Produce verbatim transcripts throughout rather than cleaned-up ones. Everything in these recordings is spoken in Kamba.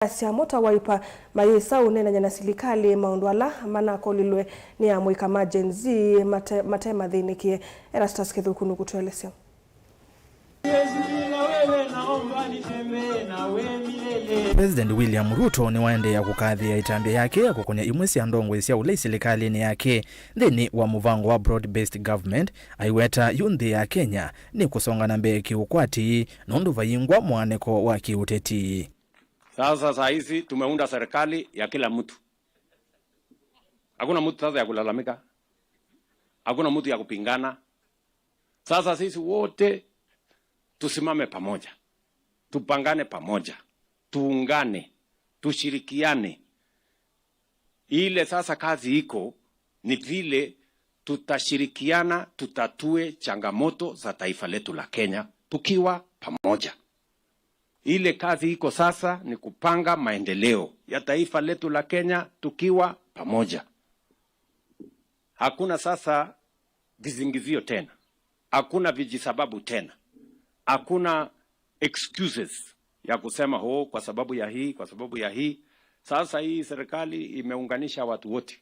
Asya mo ta Wiper mayĩsa ũneenany'a na silikalĩ maũndũ ala manakolilwe nĩ amũika ma Gen Z mate, mate mathĩnĩkĩe. Erastus Kĩthũku nũkũtũelesya. President William Ruto nĩwaendeea kũkathĩĩa ĩtambya yake ya kũkũnĩa imwe sya ndongoi sya ũlei silikalĩnĩ yake nthĩnĩ wa mũvango wa broad-based government, aiweta yu nthĩ ya Kenya nĩkũsonga na mbee kĩũkwati nũndũ vayingwa mwaanĩko wa kĩũteti. Sasa saa hizi tumeunda serikali ya kila mtu. Hakuna mtu sasa ya kulalamika. Hakuna mtu ya kupingana. Sasa sisi wote tusimame pamoja. Tupangane pamoja. Tuungane. Tushirikiane. Ile sasa kazi iko ni vile tutashirikiana tutatue changamoto za taifa letu la Kenya tukiwa pamoja. Ile kazi iko sasa ni kupanga maendeleo ya taifa letu la Kenya tukiwa pamoja. Hakuna sasa visingizio tena. Hakuna vijisababu tena. Hakuna excuses ya kusema, "Oh, kwa sababu ya hii, kwa sababu ya hii." Sasa hii serikali imeunganisha watu wote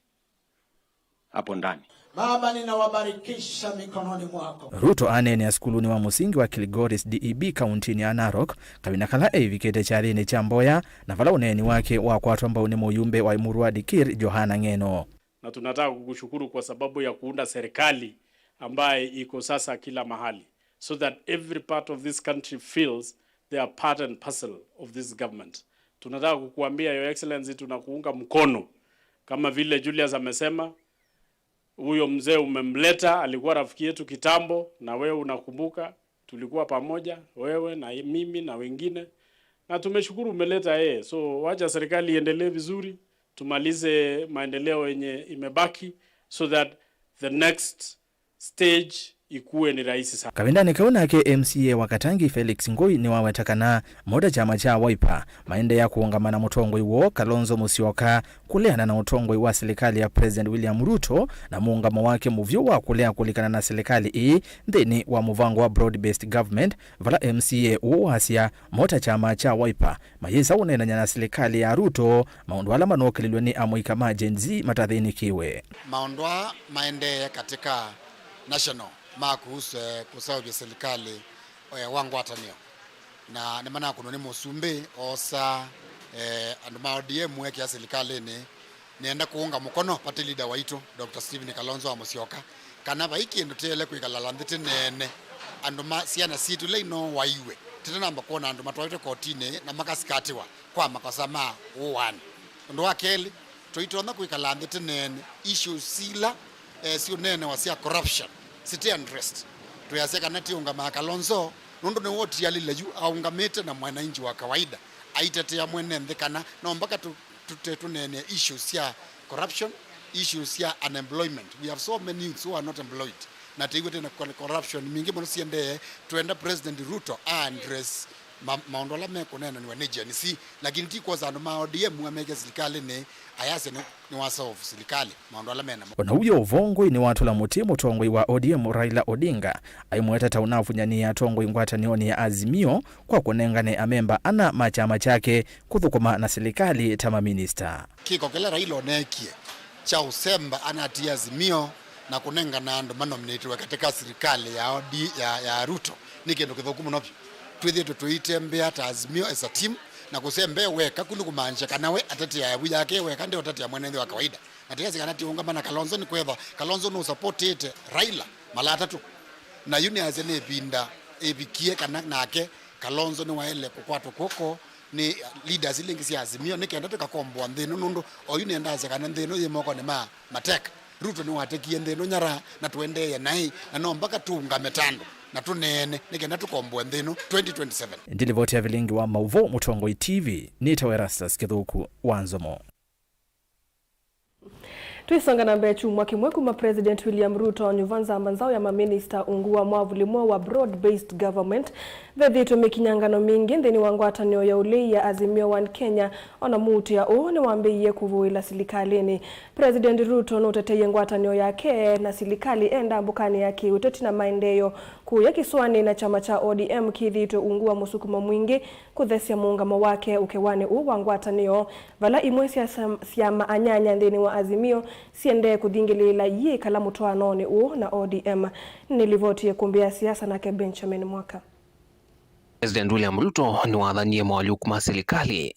hapo ndani. Baba, ninawabarikisha mikononi mwako. Ruto aneenea sukulunĩ wa mũsingi wa Kilgoris D E B kauntinĩ ya Narok, kavinda kala eivikĩte kyathĩnĩ kya mboya, na vala ũneeni wake wakwatwa mbau nĩ mũyumbe wa Imurua Dikir, Johana Ng'eno. Na tunataka kukushukuru kwa sababu ya kuunda serikali ambaye iko sasa kila mahali, so that every part of this country feels they are part and parcel of this government. Tunataka kukuambia, Your Excellency, tunakuunga mkono. Kama vile Julius amesema, huyo mzee umemleta, alikuwa rafiki yetu kitambo, na wewe unakumbuka, tulikuwa pamoja, wewe na mimi na wengine. Na tumeshukuru umeleta yeye. So, wacha serikali iendelee vizuri, tumalize maendeleo yenye imebaki, so that the next stage ikuwe ni rahisi sana. Kavindanĩ kau nake M C A wa Katangi Felix Ngũi nĩwaweta kana mo ta kyama kya Wiper maendeea kũũngama na mũtongoi woo Kalonzo Musyoka kũleana na ũtongoi wa silikalĩ ya President William Ruto na mũũngamo wake mũvyũ wa kũlea kũlikana na silikalĩ ĩĩ nthĩnĩ wa mũvango wa broad-based government, vala M C A ũũ wasya mo ta kyama kya Wiper mayĩsa ũneenany'a na silikalĩ ya Ruto maũndũ ala manokĩlilw'e nĩ amũika ma Gen Z matathĩnĩkĩwe. Maũndũ aa maendee katika national ma kuhusu, eh, kũseũvya silikalĩ, eh, wa ngwatanĩo. Na nĩmanakũnwa nĩ mũsumbĩ oosa, eh, andũ ma O D M ekĩa silikalĩnĩ. Nĩenda kũũnga mũkono party leader waitũ, Doctor Stephen Kalonzo wa Musyoka, kana vai kĩndũ tĩele kwĩkalala nthĩ tĩneene andũ ma syana sitũ ila inooaiwe, tĩtanamba kwona andũ matwaĩtwe kotinĩ na makasikatiwa kwa makosa ma ũaani. Ũndũ wa kelĩ, tũitonya kwĩkala nthĩ tĩneene issues sila, eh, syũneenewa sya corruption site addressed. Twĩasya kana tiũngamaa Kalonzo, nũndũ nĩwe ũtialile yu aũngamĩte na mwananchi wa kawaida, aitetea mwene nthĩ kana no mpaka tũ tũte tũneenea issues sya corruption, issues sya unemployment. We have so many youths who are not employed. Na tĩiw'ĩte na cor-, corruption mingĩ mũno siendee. Twenda President Ruto a address ma-, maũndũ ala mekũneenanĩwa nĩ Gen Z, lakini ti kwosa andũ ma O D M ameke silikalĩnĩ ayasya nĩ, nĩwasolve silikalĩ maũndũ ala mena mo. Ona ũu yo ũvongoi nĩwatũla mũtĩ mũtongoi wa O D M Raila Odinga aimweta ta ũnavunyanĩe atongoi ngwatanĩonĩ ya Azimio kwa kũnengane amemba ana ma kyama kyake kũthũkũma na silikalĩ ta maminista. Kĩko kĩla Raila ũneekie kya ũsemba anatia Azimio na kũnengana andũ manominatĩwe katika silikalĩ ya O D M ya, ya Ruto nĩ kĩndũ kĩthũku mũno vyũ. Twĩthĩĩtwe tũitembea ta Azimio as a team, na kũsembea weka kũ nĩ kũmaanisha kana we atetea yavu yake weka, ndeũtetea mwene nthĩ wa kawaida. Na tĩyasya kana tiũngama na Kalonzo nĩkwĩthwa Kalonzo nũsapotĩte Raila mala atatũ. Na yu nĩasya nĩ ĩvinda ĩvikie kana nake Kalonzo nĩwaĩle kũkwatwa kw'oko nĩ leaders ila ingĩ sya Azimio nĩ kenda tũkakomboa nthĩ ĩno, nũndũ oyu nĩendasya kana nthĩ ĩno yĩ mokonĩ ma mateka. Ruto nĩwatekie nthĩ ĩno nyara na tũendeeye naĩ, na no mpaka tũũngame ta andũ na tũneene nĩ kenda tũkomboe nthĩ ĩno twenty twenty-seven. Ndilivoti ya vilingi wa maũvoo Mũtongoi T V, nĩtawa Erastus Kĩthũku wa Nzomo. Twisonga na mbee, kyumwa kĩmwe kuma President William Ruto nyuva nzamba nzaũ ya maminista ungu wa mwavuli mweũ wa broad-based government, vethĩĩtwe mĩkinyangano mingĩ nthĩnĩ wa ngwatanĩo ya ũlei ya Azimio One Kenya, ona muutĩa ũũ nĩwambĩĩie kũvũĩla silikalĩnĩ. President Ruto nũteteie ngwatanĩo yake na silikalĩ e ndambũkanĩ ya kĩũteti na maendeeo kũya kĩsũanĩ, na kyama kya O D M kĩthĩĩtwe ungu wa mũsukumo mwingĩ kũthesya mũũngamo wake ũkewanĩ ũũ wa ngwatanĩo, vala imwe sya syam-, syama anyanya nthĩnĩ wa Azimio siendee kũthingĩlĩĩla iyĩkala mũtwaanonĩ ũũ na O D M. Nĩ livoti ĩkũmbĩ ya siasa nake Benjamin Mwaka. President William Ruto nĩwathanie moalyũku ma silikalĩ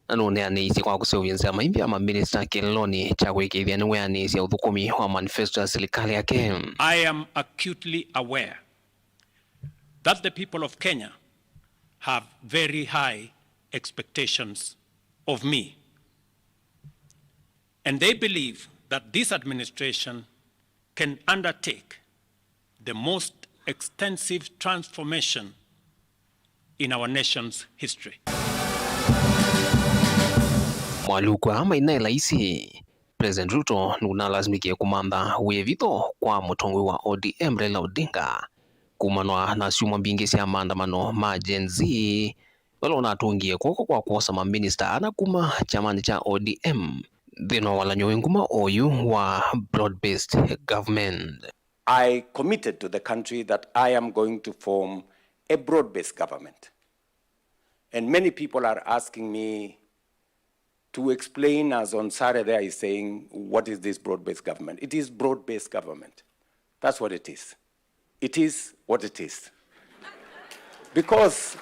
na nũneanĩisye kwa kũseũvya nzĩa maimbya maminista kĩlelonĩ kya kũĩkĩĩthya nĩweanĩĩsya ũthũkũmi wa manifesto ya silikalĩ yake. I am acutely aware that the people of Kenya have very high expectations of me, and they believe that this administration can undertake the most extensive transformation in our nation's history. Moalyũku aa mainaĩ laisi, President Ruto nũnalasimĩkie kũmantha wĩvitho kwa mũtongoi wa O D M Raila Odinga kumanwa na syumwa mbingĩ sya maandamano ma Gen Z, vala ũnatũngie kw'oko kwa kwosa maminista ana kuma kyamanĩ kya O D M nthĩnĩ wa walany'o wĩ nguma oyu wa broad-based government. I committed to the country that I am going to form a broad-based government. And many people are asking me to explain, as Onsare there is saying, "What is this broad-based government?" It is broad-based government. That's what it is. It is what it is. Because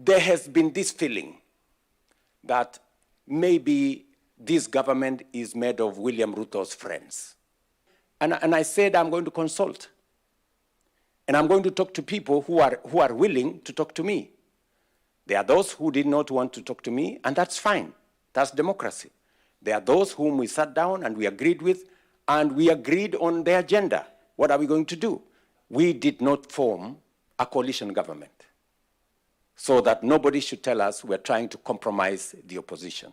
there has been this feeling that maybe this government is made of William Ruto's friends. And, and I said, "I'm going to consult. And I'm going to talk to people who are, who are willing to talk to me." There are those who did not want to talk to me, and that's fine. That's democracy. There are those whom we sat down and we agreed with, and we agreed on the agenda. What are we going to do? We did not form a coalition government so that nobody should tell us we're trying to compromise the opposition.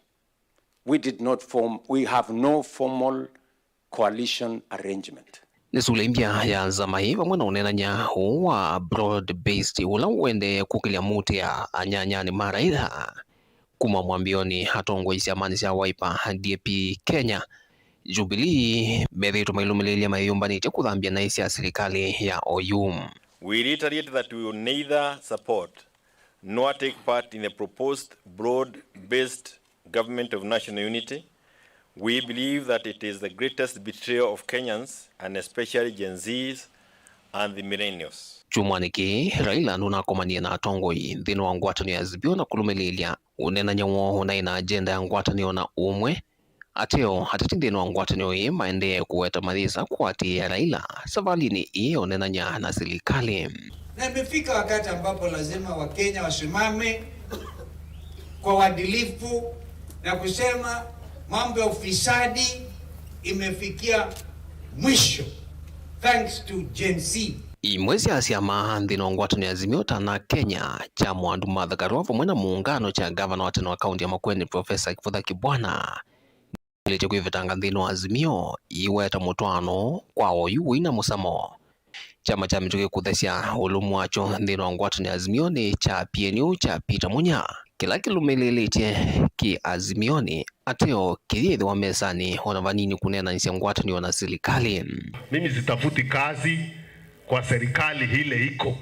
We did not form, we have no formal coalition arrangement. Nĩ sula ĩmbya ya nzama ĩĩ vamwe na ũneenany'a ũũ wa broad-based ũla ũendee kũkĩlya mũtĩa anyanyanĩ ma Raila kuma mwambĩonĩ. Atongoi syamanĩ sya Wiper, D A P Kenya, Jubilee methĩĩtwe mailũmĩlĩĩlya mayĩyũmbanĩtye kũthambya naĩ sya silikalĩ ya oyu. We reiterate that we will neither support nor take part in the proposed broad-based government of national unity. We believe that it is the greatest betrayal of Kenyans, and especially Gen Zs and the millennials. Kyumwanĩ kĩĩ, Raila nũnakomanie na atongoi nthĩnĩ wa ngwatanĩo ya Azimio na kũlũmĩlĩĩlya ũneenany'a woo ũnaĩ na agenda ya ngwatanĩo na ũmwe. Ateo, ateti nthĩnĩ wa ngwatanĩo ĩĩ maendee kũweta mayĩsa kũatĩĩa Raila savalĩnĩ ĩĩ ya ũneenany'a na silikalĩ. Na imefika wakati ambapo lazima Wakenya wasimame kwa uadilifu na kusema mambo ya ufisadi imefikia mwisho, thanks to Gen Z. Imwe sya syama nthĩnĩ wa ngwatanĩo ya Azimio ta na Kenya kya Mwandu Martha Karua vamwe na mũũngano kya ngavana wa tene wa kaunti ya Makueni, Professor Kivutha Kibwana, ĩlĩtye kwĩvetanga nthĩnĩ wa Azimio iiweta mũtwaano kwa oyu wĩna mũsamo. Kyama kya mĩtũkĩ kũthesya ũlũmu wakyo nthĩnĩ wa ngwatanĩo ya Azimio nĩ kya P N U kya Peter Munya, kĩla kĩlũmĩlĩĩlĩtye kĩ Azimionĩ, ateo kĩyĩthĩwa mesanĩ ona vanini kũneenanĩsya ngwatanĩo na silikalĩ. Mimi sitafuti kazi kwa serikali ile iko.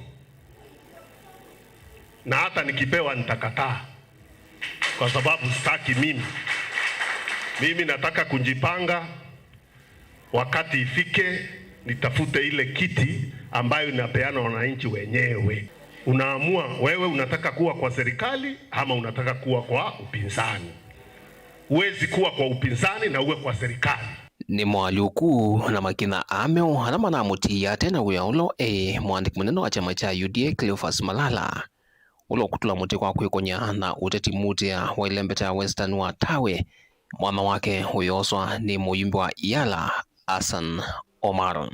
Na hata nikipewa nitakataa, kwa sababu sitaki mimi. Mimi nataka kujipanga, wakati ifike nitafute ile kiti ambayo inapeana wananchi wenyewe. Unaamua wewe unataka kuwa kwa serikali ama unataka kuwa kwa upinzani. Huwezi kuwa kwa upinzani na uwe kwa serikali. Nĩ moalyũku na makina aa meũ ala manamũtiie ate na wĩa ũla eĩ mũandĩki mũnene wa kyama kya U D A Cleophas Malala, ũla ũkũtũla mũtĩ kwa kwĩkony'a na ũteti muutĩa wa ĩlembeta ya Western wa Tawe, mwanya wake ũyoswa nĩ mũyumbi wa Iala, Hassan Omar.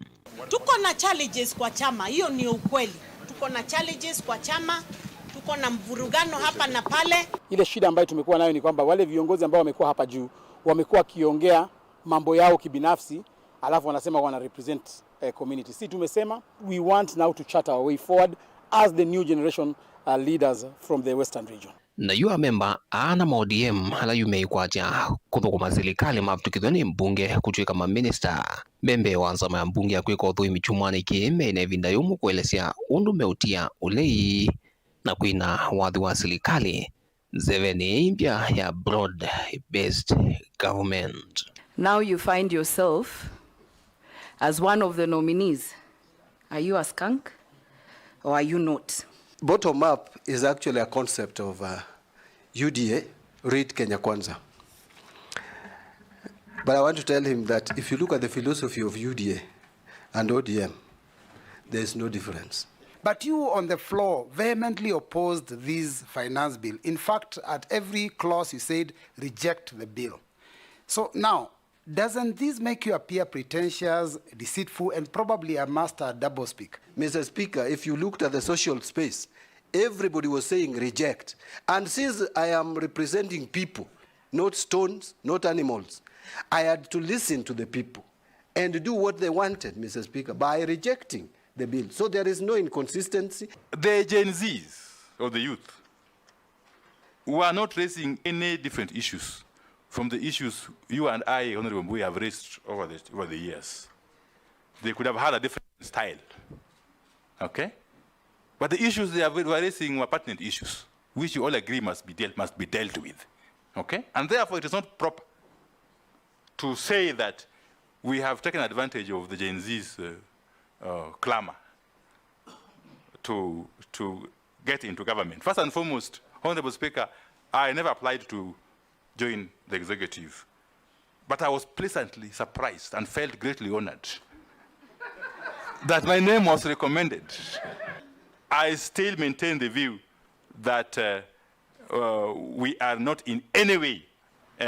Tuko na challenges kwa chama, hiyo ni ukweli. Tuko na challenges kwa chama, tuko na mvurugano hapa na pale. Ile shida ambayo tumekuwa nayo ni kwamba wale viongozi ambao wamekuwa hapa juu wamekuwa wakiongea mambo yao kibinafsi, alafu wanasema wana represent, eh, community. Si tumesema we want now to chart our way forward as the new generation, uh, leaders from the Western region. Na yu amemba aa na ma O D M ala yu meĩkwatya kũthũkũma silikalĩ mavĩtũkĩthw'a nĩ mbunge kũtw'ĩka maminista, me mbee wa nzama ya mbunge ya kwĩka ũthũĩmi kyumwanĩ kĩĩ meĩ na ĩvinda yũmũ kũelesya ũndũ meũtia ũlei na kwina wathi wa silikalĩ nzevenĩ ĩĩ mbya ya broad-based government. Now you find yourself as one of the nominees. Are you a skunk or are you not? Bottom up is actually a concept of, uh, U D A, read Kenya Kwanza. But I want to tell him that if you look at the philosophy of U D A and O D M, there is no difference. But you on the floor vehemently opposed this finance bill. In fact, at every clause you said, "Reject the bill." So now, doesn't this make you appear pretentious, deceitful, and probably a master doublespeak? Mister Speaker, if you looked at the social space, everybody was saying, "Reject." And since I am representing people, not stones, not animals, I had to listen to the people and do what they wanted, Mister Speaker, by rejecting the bill. So there is no inconsistency. The Gen Zs of the youth who are not raising any different issues from the issues you and I, Honorable Mbuya, have raised over the, over the years. They could have had a different style. Okay? But the issues they are, were raising were pertinent issues, which you all agree must be dealt, must be dealt with. Okay? And therefore, it is not proper to say that we have taken advantage of the Gen Z's, uh, uh, clamor to, to get into government. First and foremost, Honorable Speaker, I never applied to join the executive, but I was pleasantly surprised and felt greatly honored that my name was recommended. I still maintain the view that, uh, uh, we are not in any way, uh,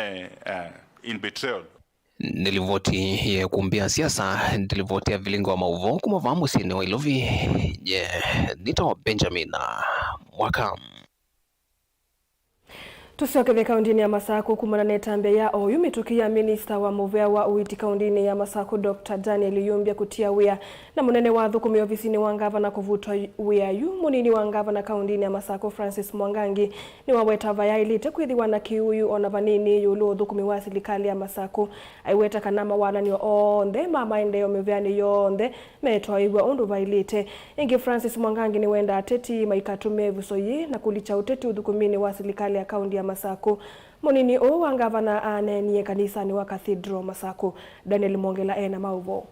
uh, in betrayal. Nĩ livoti ya ĩkumbi ya siasa, nĩ livoti ya vilingi wa maũvoo kuma vaa mũsyĩnĩ wa Ilovi. Nye nĩtawa Benjamin Mwaka. Tũsyokethe kaũndĩnĩ ya Masakũ kumana na ĩtambya ya oyu mĩtũkĩ ya minista wa mũvea wa ũiiti kaũndĩnĩ ya Masakũ, Doctor Daniel Yumbya kũtia wĩa na mũnene wa athũkũmi ovisinĩ wa ngavana kũvutwa wĩa yu. Mũnini wa ngavana kaũndĩnĩ ya Masakũ, Francis Mwangangi, nĩwaweta vayaĩlĩte kwĩthĩwa na kĩũũ o na vanini ĩũlũ wa ũthũkũmi wa silikalĩ ya Masakũ. Aiweta kana mawalany'o onthe ma maendeeo mĩveanĩ yonthe metwaĩw'a ũndũ vaĩlĩte. Ĩngĩ, Francis Mwangangi nĩwendaa ateti maikatũmĩe ĩvuso yĩĩ na kũlikya ũteti ũthũkũminĩ wa silikalĩ ya kaũndĩ ya Masakũ. Mũnini ũũ wa ngavana aaneenie kanisanĩ wa Cathedral Masakũ. Daniel Mwongela e na maũvoo.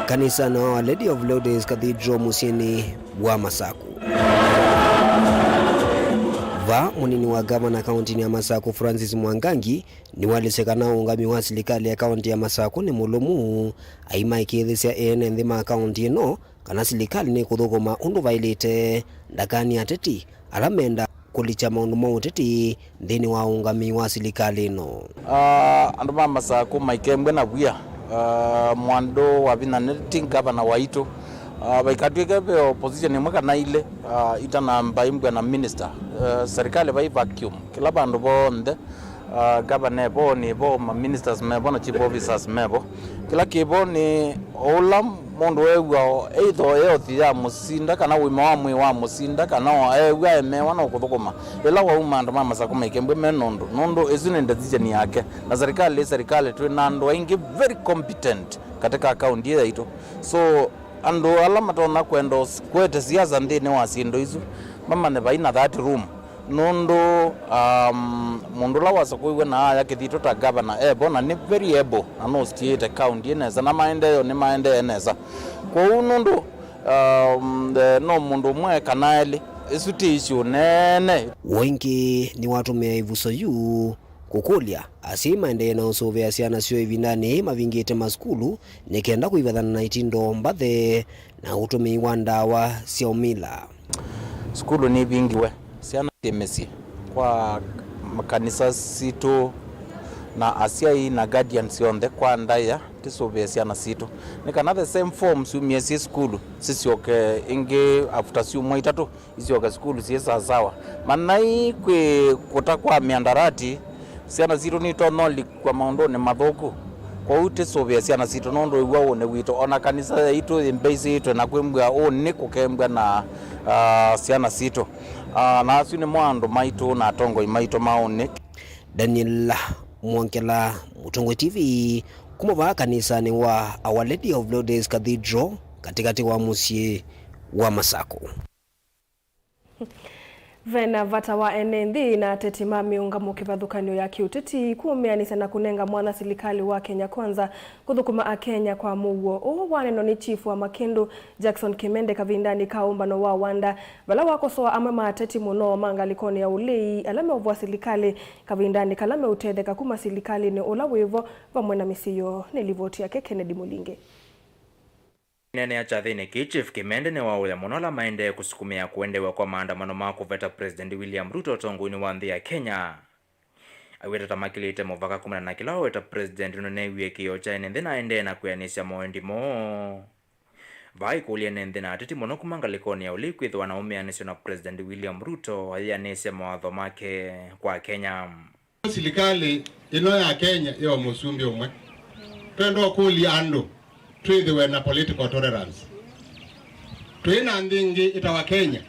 Kanisanĩ wa Our Lady of Lourdes Cathedral mũsyĩnĩ wa Masakũ. Vaa, mũnini wa ngavana kaũntĩnĩ ya Masakũ, Francis Mwangangi, nĩwalĩsye kana ũũngami wa silikalĩ ya kaũntĩ ya Masakũ nĩ mũlũmu, aimaĩkĩĩthĩsya ene nthĩ ma kaũntĩ ĩno kana silikalĩ nĩkũthũkũma ũndũ vaĩlĩte, ndakani ateti ala menda kũlikya maũndũ ma ũteti nthĩnĩ wa ũũngami wa silikalĩ ĩno. Ah, andũ ma Masakũ maikembwe na wia, ah, Mwandũ wa Vinya nĩ ti ngavana waitũ. Ah, vaikatw'ĩke ve opposition ĩmwe kana ilĩ, ah, itanamba imbwa na minister. Ah, serikali vai vacuum. Kĩla vandũ vonthe, ah, gavana evo, nĩvo, ma ministers mevo na chief officers mevo. Kĩla kĩvo nĩ ũla mũndũ ew'a o, either o health ya mũsinda kana ũima wa mwĩĩ wa mũsinda kana o ew'a emewa no kũthũkũma. Ĩla wauma andũ ma Masakũ maikembwe me nũndũ, nũndũ ĩsu nĩ decision yake. Na serikali, serikali twĩ na andũ aingĩ very competent katika kaunti ĩĩ yaitũ. So, andũ ala matonya kwenda ũs-, kwete siasa nthĩnĩ wa syĩndũ isu, mamanye vai na that room. Nũndũ, um, mũndũ ũla wasakũiwe na aya kĩthitũ ta governor e vo na nĩ very able na nũsitiĩte county ĩ nesa na maendeeo nĩmaendee nesa. Kwoou nũndũ, um, eh, no mũndũ ũmwe kana elĩ, ĩsu ti issue nene. Ũingĩ nĩwatũmĩa ĩvuso yu kũkũlya asyai maendee na ũsũvĩa syana syoo ĩvindanĩ yĩĩ mavingĩte masukulu nĩ kenda kũivathana na itindo mbathe na ũtũmĩi wa ndawa sya ũmila. Sukulu nĩivingiwe, syana syĩ mĩsyĩ, kwa makanisa sitũ na asyai na guardians onthe kwa ndaĩa tũsũvĩe syana sitũ nĩ kana the same form syumie syĩ sukulu sisyoke ĩngĩ after syumwa itatũ. Isyoke sukulu syĩ sasawa. Manyai kwĩ kũta kwa mĩandarati Syana sitũ nitonya ũlikwa maũndũnĩ mathũku, kwoou tĩsũvĩe syana sitũ nũndũ ĩw'a ũnĩ witũ. O na kanisa yaitũ yĩmbĩsĩtwe na kwĩmbw'a ũnĩ kũkembw'a na, ah, syana sitũ. Ah, na asu nĩmo andũ maitũ na atongoi maitũ ma ũnĩ. Daniel Mwongela, Mũtongoi T V, kuma vaa kanisanĩ wa Our Lady of Lourdes Cathedral, katĩkatĩ wa mũsyĩ wa Masakũ. Ve na vata wa ene nthĩ na ateti ma mĩũngamo kĩvathũkany'o ya kĩũteti kũmĩanĩsya na kũnenga mwanya silikalĩ wa Kenya Kwanza kũthũkũma Akenya kwa mũuo. Ũũ wanenwa nĩ Chief wa Makĩndũ, Jackson Kĩmende, kavindanĩ ka ũmbano wa Wanda, vala wakosoa amwe ma ateti mũno ma ngalĩkonĩ ya ũlei ala meũvoa silikalĩ kavindanĩ kala meũtetheka kuma silikalĩnĩ ũla wĩvo vamwe na mĩsyĩ yoo. Nĩ livoti yake Kennedy Mũlinge. Akĩneenea kyathĩnĩ kĩĩ, Chief Kĩmende nĩwaũya mũno ala maendee kũsukumĩa kũendeew'a kwa maandamano ma kũveta President William Ruto ũtongoinĩ wa nthĩ ya Kenya. Aiweta ta makĩlĩte mũvaka kumana na kĩla waweta President nũneewie kĩĩo kya ene nthĩ na aendee na kwĩanĩsya moendi moo. Vaa ikũlya ene nthĩ na ateti mũno kuma ngalĩkonĩ ya ũlei kwĩthĩwa na ũmĩanĩsyo na President William Ruto ayĩanĩsya mawatho make kwa Kenya. Silikalĩ ĩno ya Kenya ĩ o mũsumbĩ ũmwe. Twenda ũkũlya andũ twĩthĩwe na political tolerance. Twĩ na nthĩ ĩngĩ ĩtawa Kenya,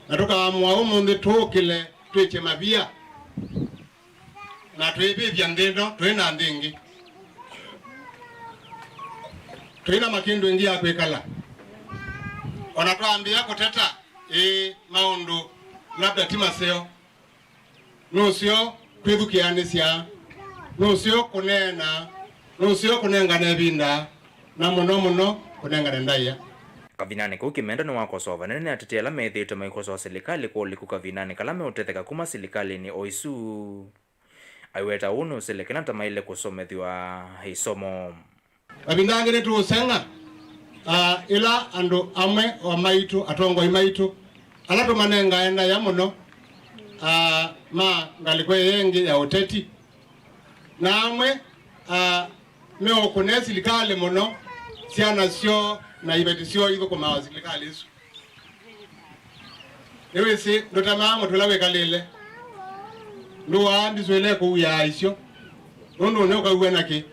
na tũkaamũa ũmũnthĩ tũũkĩle twĩkye mavia na twĩvĩvya nthĩ ĩno. Twĩ na nthĩ ĩngĩ, twĩ na Makĩndũ ĩngĩ ya kwĩkala. O na twambĩĩa kũteta, ĩĩ, maũndũ labda ti maseo. Nũseo kwĩthukĩanĩsya, nũseo kũneena, nũseo kũnengane ĩvinda, na mũno mũno kũnengane ndaĩa. Kavindanĩ kau, Kĩmende nĩwakosoa vanene nĩ ateti ala methĩĩtwe maikosoa silikalĩ kwa ũliku kavindanĩ kala meũtetheka kuma silikalĩnĩ o ĩsu. Aiweta ũu nũsele kana ta maĩle kũsomethw'a ĩsomo. Mavinda angĩ nĩtũũseng'a, ah, ĩla andũ amwe o maitũ, atongoi maitũ, ala tũmanengae ndaĩa mũno, ah, ma ngalĩko ĩĩ ĩngĩ ya ũteti, na amwe, ah, meũkũne silikalĩ mũno, syana syoo na iveti syoo ithũkũmaa o silikalĩ ĩsu. Nĩwĩsĩ ndũtemaa mũtĩ ũla wĩkalĩle, ndũaa mbisũ ĩla ĩkũuyaa isyo, nũndũ ũnĩ ũkauwe na kĩ?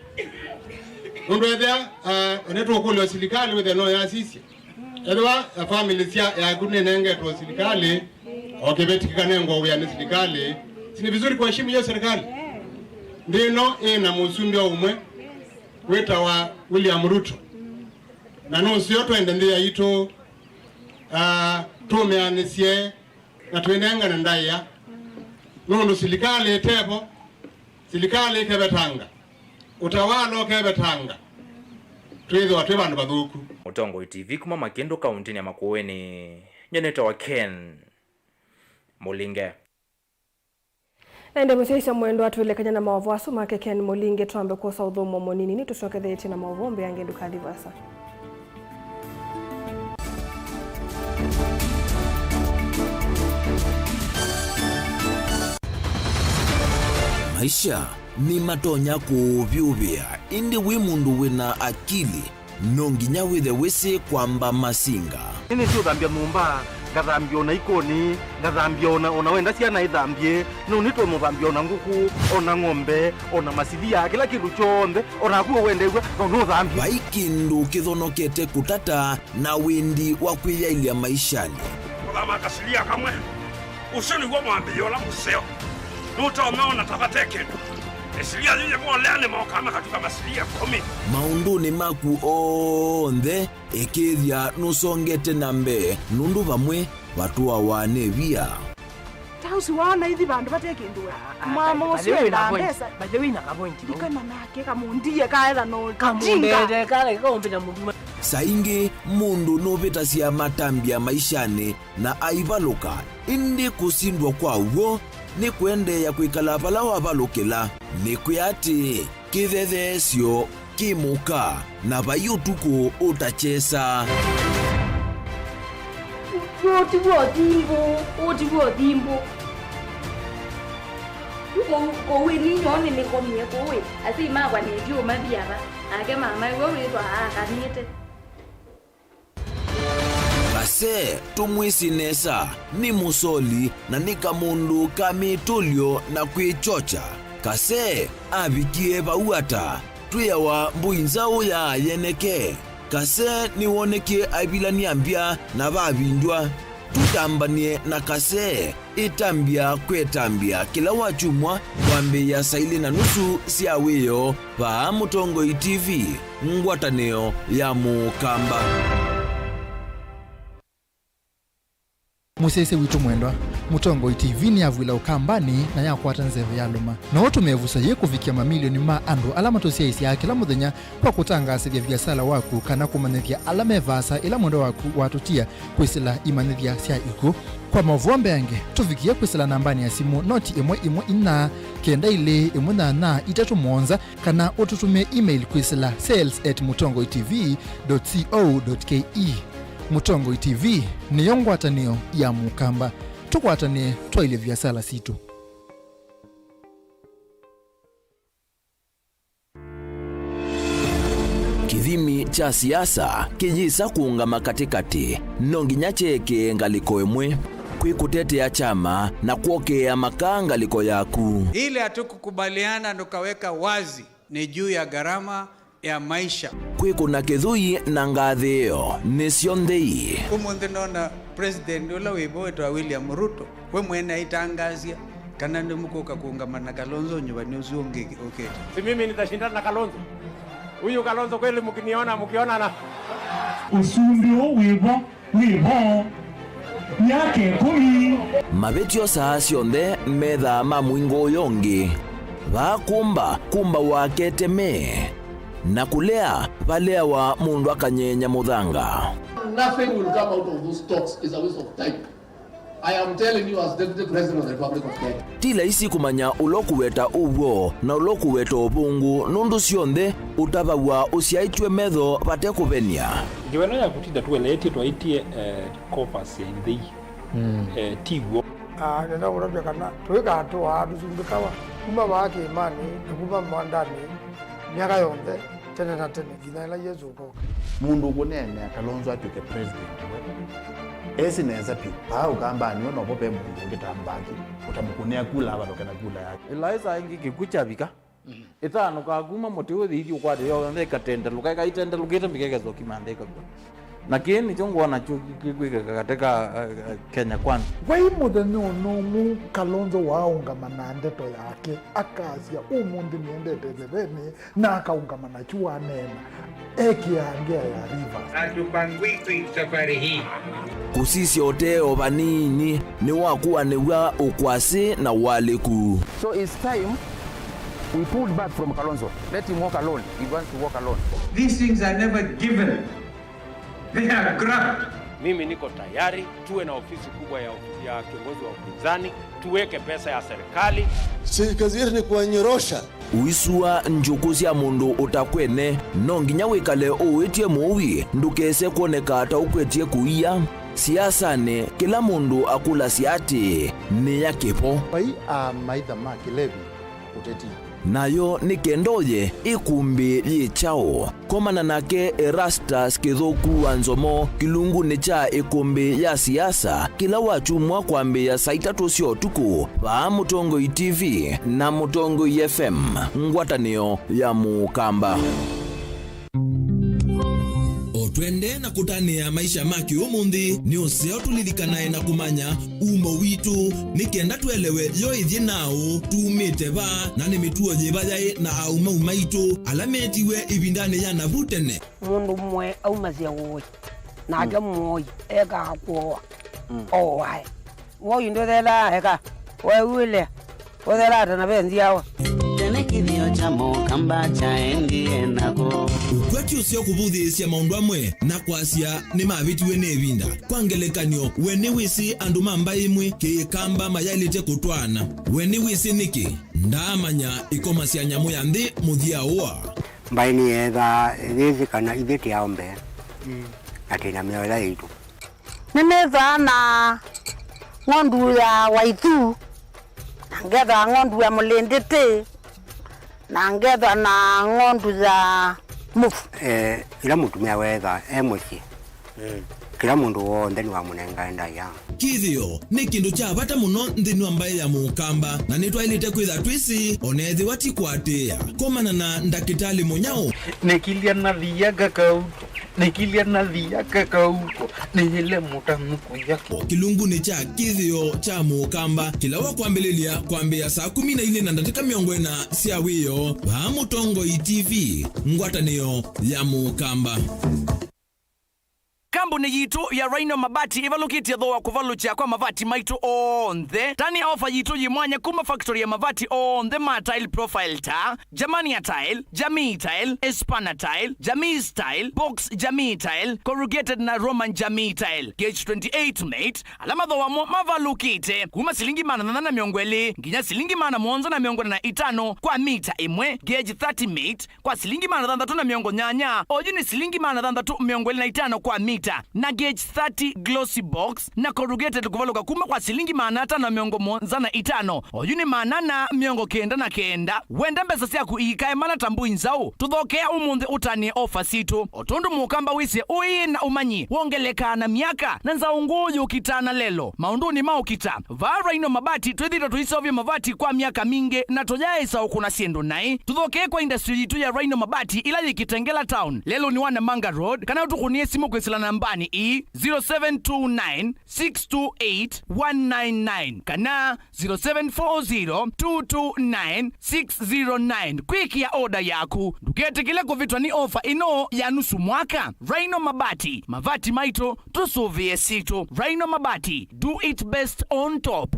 Nũndũ ethĩa, ah, nĩtũkũlya silikalĩ wĩthĩa no yasisya. Ethĩwa, ah, family sya yaku nĩnengetwe silikalĩ, o kĩveti kĩkanengwa wĩa nĩ silikalĩ, si ni vizuri kuheshimu hiyo serikali? Nthĩ ĩno ĩ na mũsumbĩ o ũmwe wĩtawa William Ruto, na nũseo twende nthĩ yaitũ, ah, tũmĩanĩsye na twĩnengane ndaĩa, nũndũ silikalĩ ĩtevo, silikalĩ ĩkevetanga, ũtawala ũkevetanga, twĩthĩwa twĩ vandũ vathũku. Mũtongoi T V kuma Makĩndũ kaũntĩnĩ ya Makueni, nyie nĩtawa Ken Mũlinge. Na ĩndĩ mũsyaĩĩsya mwendwa, twĩlekany'a na maũvoo asu make Ken Mũlinge, twambe kwosa ũthũmũo mũnini, nĩtũsyokethĩtye na maũvoo mbeange, ndũkathi vaasa. Maisha nĩmatonya kũũvyũvĩa, ĩndĩ wĩ mũndũ wĩ na akili, no nginya wĩthe wĩsĩ kwamba masinga. Nĩnĩsĩ ũthambya nyũmba, ngathambya ona ikonĩ, ngathambya ona, ona wenda syana ithambye, no nĩtwe mũthambya ona ngũkũ, ona ng'ombe, ona masilia, kĩla kĩndũ kyonthe, o naku ũwendew'a, no nũthambye. Vai kĩndũ kĩthonokete kũtata na wĩndi wa kwĩyaĩlya maishanĩ. Kũthama kasilia kamwe, ũsu nĩw'o mwambĩĩo ũla mũseo. Nũtonya ona ta vate kĩndũ. Ĩsilia yĩyĩ volea nĩmokaa makatuka masilia ĩkũmi. Maũndũnĩ maku onthe, ĩkĩĩthya nũsongete na mbee, nũndũ vamwe vatũawa nĩ via. Ta ũsu waona ithi vandũ vate kĩndũ we. Ah, ah, mama ũsu endaa mbesa. By the way, na ka point. Ndikana nake kamũndie kaetha no kamũndete kale kaũmbĩta mũndũ. Saa ingĩ mũndũ nũvĩtasya matambya maishanĩ na aivalũka, ĩndĩ kũsindwa kwa w'o nĩ kũendeea kwĩkala vala wavalũkĩla. Nĩkwĩa atĩĩ, kĩthetheesyo kĩ mũka, na vai ũtukũ ũtakyesa. Ũũ ti w'o thimbũ, ũũ ti w'o thimbũ. Yu kũu, kũu ĩ ninyoo nĩnĩkomie kũu ĩ, asyai makwa nĩtyo mathi ava, nake mama ĩwe wĩtwa aakanĩte. Kase tũmwĩsĩ nesa, nĩ mũsoli na nĩ kamũndũ ka mĩtũlyo na kwĩkyokya. Kase avikie vau ata? Twĩawa mbũi nzaũ ya yeneke. Kase nĩwonekie aivilany'a mbya na vavindywa. Tũtambany'e na Kase, ĩtambya kwĩtambya kĩla wakyumwa kwambĩĩa saa ilĩ na nusu sya wĩoo vaa Mũtongoi T V, ngwatanĩo ya Mũkamba. Mũsyaĩĩsya witũ mwendwa, Mũtongoi T V nĩyavw'ĩla Ũkambanĩ na yakwata nzeve yalũma. No ũtũme ĩvuso yĩĩ kũvikĩa mamilioni ma andũ ala matũsyaĩĩsyaa kĩla mũthenya kwa kũtangaasĩthya viasala waku kana kũmanyĩthya ala me vaasa ĩla mwendwa waku watũtia kwĩsĩla imanyĩthya sya ikw'ũ. Kwa maũvoo mbeange, tũvikĩe kwĩsĩla nambanĩ ya simũ noti ĩmwe ĩmwe inya kenda ilĩ ĩmwe nyanya itatũ mũonza, kana ũtũtũmĩe email kwĩsĩla sales at mũtongoi T V dot co dot K E. Mũtongoi T V nĩyo ngwatanĩo ya Mũkamba. Tũkwatanĩe twaĩlye viasala sitũ. Kĩthimi kya siasa kĩyĩsa kũũngama katĩkatĩ, no nginya kyeekee ngalĩko ĩmwe. Kwĩ kũtetea kyama na kwokea makaa ngalĩko yaku. Ile hatukukubaliana tukaweka wazi ni juu ya gharama ya maisha. Kwĩkũna kĩthũi na ngathĩĩo nĩ syonthe ii. Ũmũnthĩ nona president ũla wĩ vo wĩtawa William Ruto, we mwene aitangaasya kana nĩmũkũka kũũngama na Kalonzo nyuvani ũsu ũngĩ ũkĩte. Si mimi nitashindana na Kalonzo? Huyu Kalonzo kweli mkiniona, mkionana. Ũsumbĩ ũũ wĩ vo, wĩ vo myaka ĩkũmi. Mavĩtyo saa syonthe methaa ma mũingo ũyũ ũngĩ. Vaa kũmba, kũmbawa keteme. Na kũlea, valeawa mũndũ akanyeenya mũthanga. Nothing will come out of those talks is a waste of time. I am telling you as Deputy President of the Republic of Kenya. Ti laisi kũmanya ũla ũkũweta ũw'o na ũla ũkũweta ũvũngũ, nũndũ syonthe ũtavaw'a ũsyaĩtw'e metho vate kũvenia. Ngewa ĩno ya kũtinda tũeleetye twaĩtye, eh, Caucus ya Inthei, eh, ti w'o. Ah, nenda kũtavya kana tũikatũaa tũsumbĩkawa kuma vaa kĩĩmanĩ na kuma mwandanĩ myaka yonthe, tene na tene, nginya ĩla Yesũ ũkoka. Mũndũ ũkũneenea Kalonzo atw'ĩke president we esĩ nesa vyũ. Vaa Ũkambanĩ we novo ve mũndũ ũngĩ ta Mbaki ũtamũkũnĩa kula avalũke na kula yake. Ĩla ĩsaa ĩngĩ kĩkw'ũ kyavika, ĩtanũkaa kuma mũtĩ ũthi ithi ũkwate yonthe ĩkatendelũka, ĩkaitendelũkĩte mbika ĩkesũa kĩmanthe ĩkakw'a. Na kĩĩ nĩkyo ngwona kyu kĩkwĩkĩka katĩ ka, eh, eh, Kenya Kwanza. Vai mũthenya o na ũmwe Kalonzo waaũngama na ndeto yake, akasya, "Ũmũnthĩ nĩendete ĩthevenĩ," na akaũngama nakyu waneena, ekĩaa ngea ya reverse. Hatupangwiki safari hii. Kũsisya ũtee o vanini nĩwakũanĩw'a ũkwasĩ na ũalĩku. So it's time we pulled back from Kalonzo. Let him walk alone. He wants to walk alone. These things are never given. They are grabbed. Mimi niko tayari tuwe na ofisi kubwa ya, ya kiongozi wa upinzani, tuweke pesa ya serikali. Si kazi yetu ni kuwanyorosha. Ũisua njũkũ sya mũndũ ũtakwene, no nginya wĩkale ũwĩtye mũui ndũkese kwoneka ta ũkwetye kũia. Siasanĩ, kĩla mũndũ akũlasya atĩĩ, "Nĩ ya kĩvo." Vai amaitha ma kĩlevi ũteti. Nayo nĩ kenda ũye ĩkũmbĩ yĩ kyaũ? Komana nake Erastus Kĩthũku wa Nzomo kĩlungunĩ kya ĩkũmbĩ ya siasa kĩla wakyumwa kwambĩĩa saa itatũ sya ũtukũ vaa Mũtongoi T V na Mũtongoi F M, ngwatanĩo ya Mũkamba. O twende na kũtanĩa maisha ma kĩũmũnthĩ, nĩ ũseo tũlilikanae na kũmanya umo witũ, nĩ kenda tũelewe yo ĩthyĩ naaũ, tumĩte va, na nĩ mĩtuo yĩva yaĩ na aũmau maitũ ala metiwe ĩvindanĩ ya navu tene. Mũndũ ũmwe aumasya ũĩ, nake mũoi ekaa kũoa, ooae. Woi ndũthethaa eka, weew'ĩlea, ũthethaa ta na ve nzyawa. Tene kĩthĩo kya Mũkamba kyaendie nako. Ũkwati ũseo kũvũthĩĩsya maũndũ amwe na kwasya nĩmavĩtiwe nĩ ĩvinda. Kwa ngelekany'o, we nĩwĩsĩ andũ ma mbaĩ ĩmwe kĩ-Kamba mayaĩlĩte kũtwaana? We nĩwĩsĩ nĩkĩ? Ndaamanya ĩkoma sya nyamũ ya nthĩ mũthya ũa. Mbaĩ nĩyeethaa yĩsĩ kana ithyĩ tĩ aũmbe, na twĩ na mĩoyo yaitũ. Nĩnĩthaa na ng'ondu ya waithu, na ngethaa ng'ondu ya mũlĩndĩtĩ, na ngethaa na ng'ondu ya mũvu. Eh, ĩla mũtumĩa weethaa e mũsyĩ, mm, Kĩla mũndũ w'onthe nĩwamũnengae ndaĩa. Kĩthĩo nĩ kĩndũ kya vata mũno nthĩnĩ wa mbaĩ ya Mũkamba, na nĩtwaĩlĩte kwĩtha twĩsĩ, o na ethĩwa ti kũatĩĩa. Komana na ndakĩtalĩ mũnyaũ. Nĩkilya nathia kakau, nĩkilya nathia kakau, nĩyĩle mũtanu kũya. O kĩlungunĩ kya Kĩthĩo kya Mũkamba, kĩla wa kwambĩlĩlya kwambĩĩa saa kũmi na ilĩ na ndatĩka mĩongo ĩna sya wĩoo, vaa Mũtongoi T V, ngwatanĩo ya Mũkamba. Kambuni yitũ ya Rhino Mabati ĩvalũkĩtye thooa kũvalũkya kwa mavati maitũ onthe. Tani ofa yitũ yĩ mwanya kuma factory ya mavati onthe ma tile profile ta Germania Tile, Jamii Tile, Espana Tile, Jamii Style, Box Jamii Tile, Corrugated na Roman Jamii Tile, Gauge twenty-eight mate, ala mathooa mo mavalũkĩte kuma silingi maana thanthatũ na mĩongo ĩlĩ nginya silingi maana mũonza na mĩongo ĩna na itano kwa mita ĩmwe, Gauge thirty mate, kwa silingi maana thanthatũ na mĩongo nyanya, oyu nĩ silingi maana thanthatũ mĩongo ĩlĩ na itano kwa mita, na Gauge thirty Glossy Box na Corrugated kũvalũka kuma kwa silingi maana atano na mĩongo mũonza na itano, oyu nĩ maana ana mĩongo kenda na kenda. Wenda mbesa syaku iikae mana ta mbũi nzaũ, tũthokea ũmũnthĩ ũtanĩe ofa sitũ. O tondũ Mũkamba wĩsĩ ũĩ na ũmanyi wongelekaa na myaka, na nzaũ ngũũ yũkitaa na lelo maũndũnĩ ma ũkita. Vaa Rhino Mabati twĩthĩtwe tũiseũvya mavati kwa myaka mingĩ na tũyaaĩsa ũkũna syĩndũ naĩ. Tũthokee kwa industry yitũ ya Rhino Mabati ĩla yĩ Kitengela Town, lelũnĩ wa Namanga Road, kana ũtũkũnĩe simũ kwĩsĩla nambanĩ ii, zero seven two nine, six two eight, one nine nine kana zero seven four zero, two two nine, six zero nine. Kwĩkĩa oda yaku, ndũketĩkĩle kũvĩtwa nĩ ofa ĩno ya nusu mwaka. Rhino Mabati, mavati maitũ, tũsũvĩe sitũ. Rhino Mabati, do it best on top.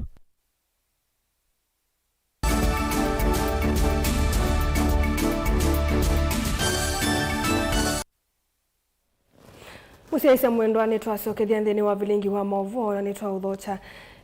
Mũsyaĩĩsya mwendwa, nĩtwasyokethya nthĩnĩ wa vilingi wa maũvoo na nĩtwaũthokya.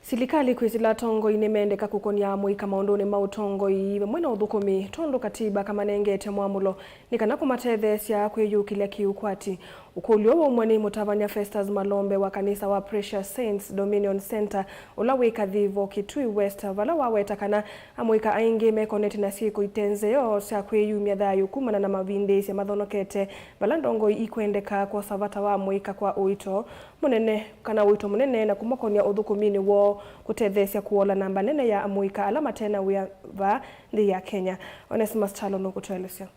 Silikalĩ kwĩsĩla atongoi nĩmendeka kũkony'a amũika maũndũnĩ ma ũtongoi vamwe na ũthũkũmi, tondũ katiba kamanengete mwamũlo nĩ kana kũmatetheesya kwĩyũkĩlya kĩ-ũkwati. Ũkũlyo waumw'a nĩ mũtavany'a Festus Malombe wa kanisa wa Precious Saints Dominion Centre, ũla wĩ Kathivo, Kitui West, vala waweta kana amũika aingĩ mekonetye na syĩko ite nzeo sya kwĩyumya thayũ kumana na mavindĩĩsya mathonokete, vala ndongoi ikwendeka kwosa vata wa amũika kwa ũito mũnene, kana ũito mũnene, na kũmakonya ũthũkũminĩ woo kũtetheesya kũola namba nene ya amũika ala mate na wĩa vaa nthĩ ya Kenya. Onesimus Kyalo nũkũtũelesya.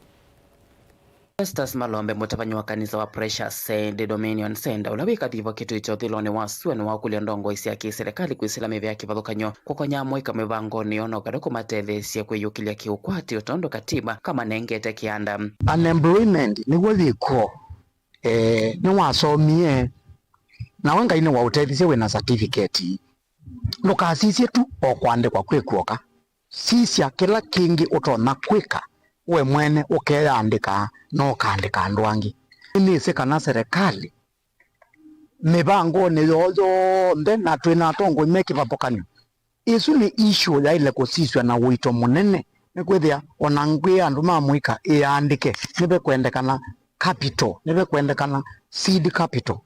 Festus Malombe, mũtavany'a wa kanisa wa Precious Saints Dominion Centre, ũla wĩ Kathivo, Kitui kya ũthũĩlonĩ wa sua, nĩwakũlya ndongoi sya kĩ-silikalĩ kwĩsĩla mĩvĩa ya kĩvathũkany'o kũkonya amũika mĩvangonĩ yoo, no kana kũmatetheesya kwĩyũkĩlya kĩ-ũkwati, o tondũ katiba kamanengete kĩanda. Unemployment nĩw'o yĩ kw'o. Eh, nĩwasomie, nawe Ngai nĩwaũtethisye wĩ na certificate. Ndũkasisye tu o kũandĩkwa kwĩ kw'oka. Sisya kĩla kĩngĩ ũtonya kwĩka we mwene, ũkeyandĩka na ũkaandĩka andũ angĩ. Nĩnĩsĩ kana serĩkalĩ mĩvangonĩ yoo yonthe, na twĩ na atongoi me kĩvathũkany'o, ĩsu nĩ issue yaĩle kũsisw'a na ũito mũnene, nĩkwĩthĩa o na ngwĩ andũ ma mũika ĩandĩke, nĩvekwendekana capital, nĩvekwendekana seed capital.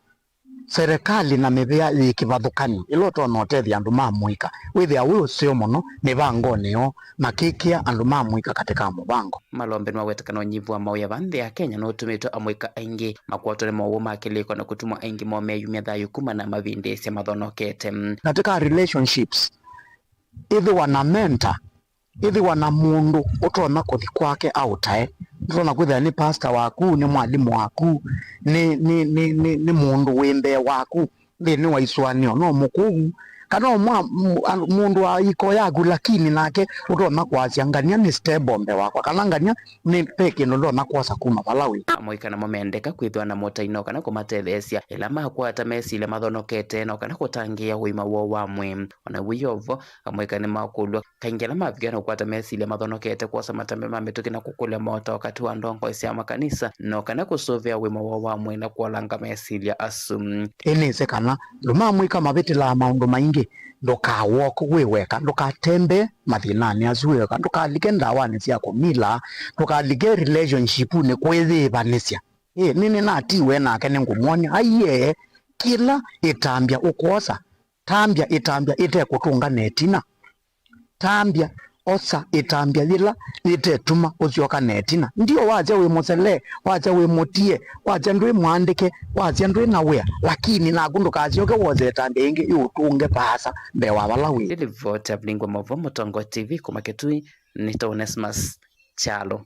Serĩkalĩ na mĩvĩa yĩ kĩvathũkany'o ĩla ũtonya ũtethya andũ ma mũika wĩthĩa wĩ ũseo mũno mĩvangonĩ yoo, makĩkĩa andũ ma mũika katĩ ka mũvango. Malombe nĩwaweta kana ũnyivu wa maũya vaa nthĩ ya Kenya nũtũmĩtwe amũika aingĩ makwatwe nĩ mowau ma kĩlĩko na kũtuma aingĩ moo meyumya thayũ kumana na mavindĩĩsya mathonokete. Katĩ ka relationships, ĩthĩwa na mentor, ĩthĩwa na mũndũ ũtonya kũthi kwake aũtae. Nĩtonya kwĩthĩa nĩ pastor waku, nĩ mwalimũ waku, nĩ, nĩ, nĩ, nĩ, nĩ mũndũ wĩ mbee waku nthĩnĩ wa isũanĩo, no mũkũũ, kana o mwa-, m-, a-, mũndũ wa iko yaku, lakini nake ũtonya kwasya, "Ngania nĩ stable mbee wakwa," kana, "Ngania nĩ, ve kĩndũ ndonya kwosa kuma vala wĩ." Amũika namo mendeka kwĩthĩwa na mũtainĩ no kana kũmatetheesya ĩla makwata mesilya mathonokete, no kana kũtangĩĩa ũima woo wa mwĩĩ. O na wĩ o vo, amũika nĩmakũlw'a kaingĩ ala mavika na kũkwata mesilya mathonokete kwosa matambya ma mĩtũkĩ na kũkũlya maũtao katĩ wa ndongoi sya makanisa, no kana kũsũvĩa ũima woo wa mwĩĩ na kũolanga mesilya asu. Ĩnĩsĩ kana andũ ma mũika mavĩtĩlaa maũndũ maingĩ. Ndũkawalk wĩ weka, ndũkatembee mathĩnanĩ asu wĩ weka, ndũkalike ndawanĩ sya kũmila, ndũkalike relationshipnĩ kwĩyĩĩvanĩsya. Ĩ, nĩ, nĩnatiwe nake nĩngũmwony'a. Aiee, kĩla ĩtambya ũkwosa, tambya ĩtambya ĩtekũtũnga na ĩtina. Tambya Osa ĩtambya yĩla yĩtetuma ũsyoka na ĩtina. Ndio wasya wĩ mũselee, wasya wĩ mũtie, wasya ndwĩ mũandĩke, wasya ndwĩ na wĩa, lakini naku ndũkasyoke wose ĩtambya yĩngĩ yĩũtũnge vaasa mbee wa vala wĩ. Ĩ livoti ya Vilingwa Maũvoo Mũtongoi T V kuma Kitui, nĩ ta Onesmus Kyalo.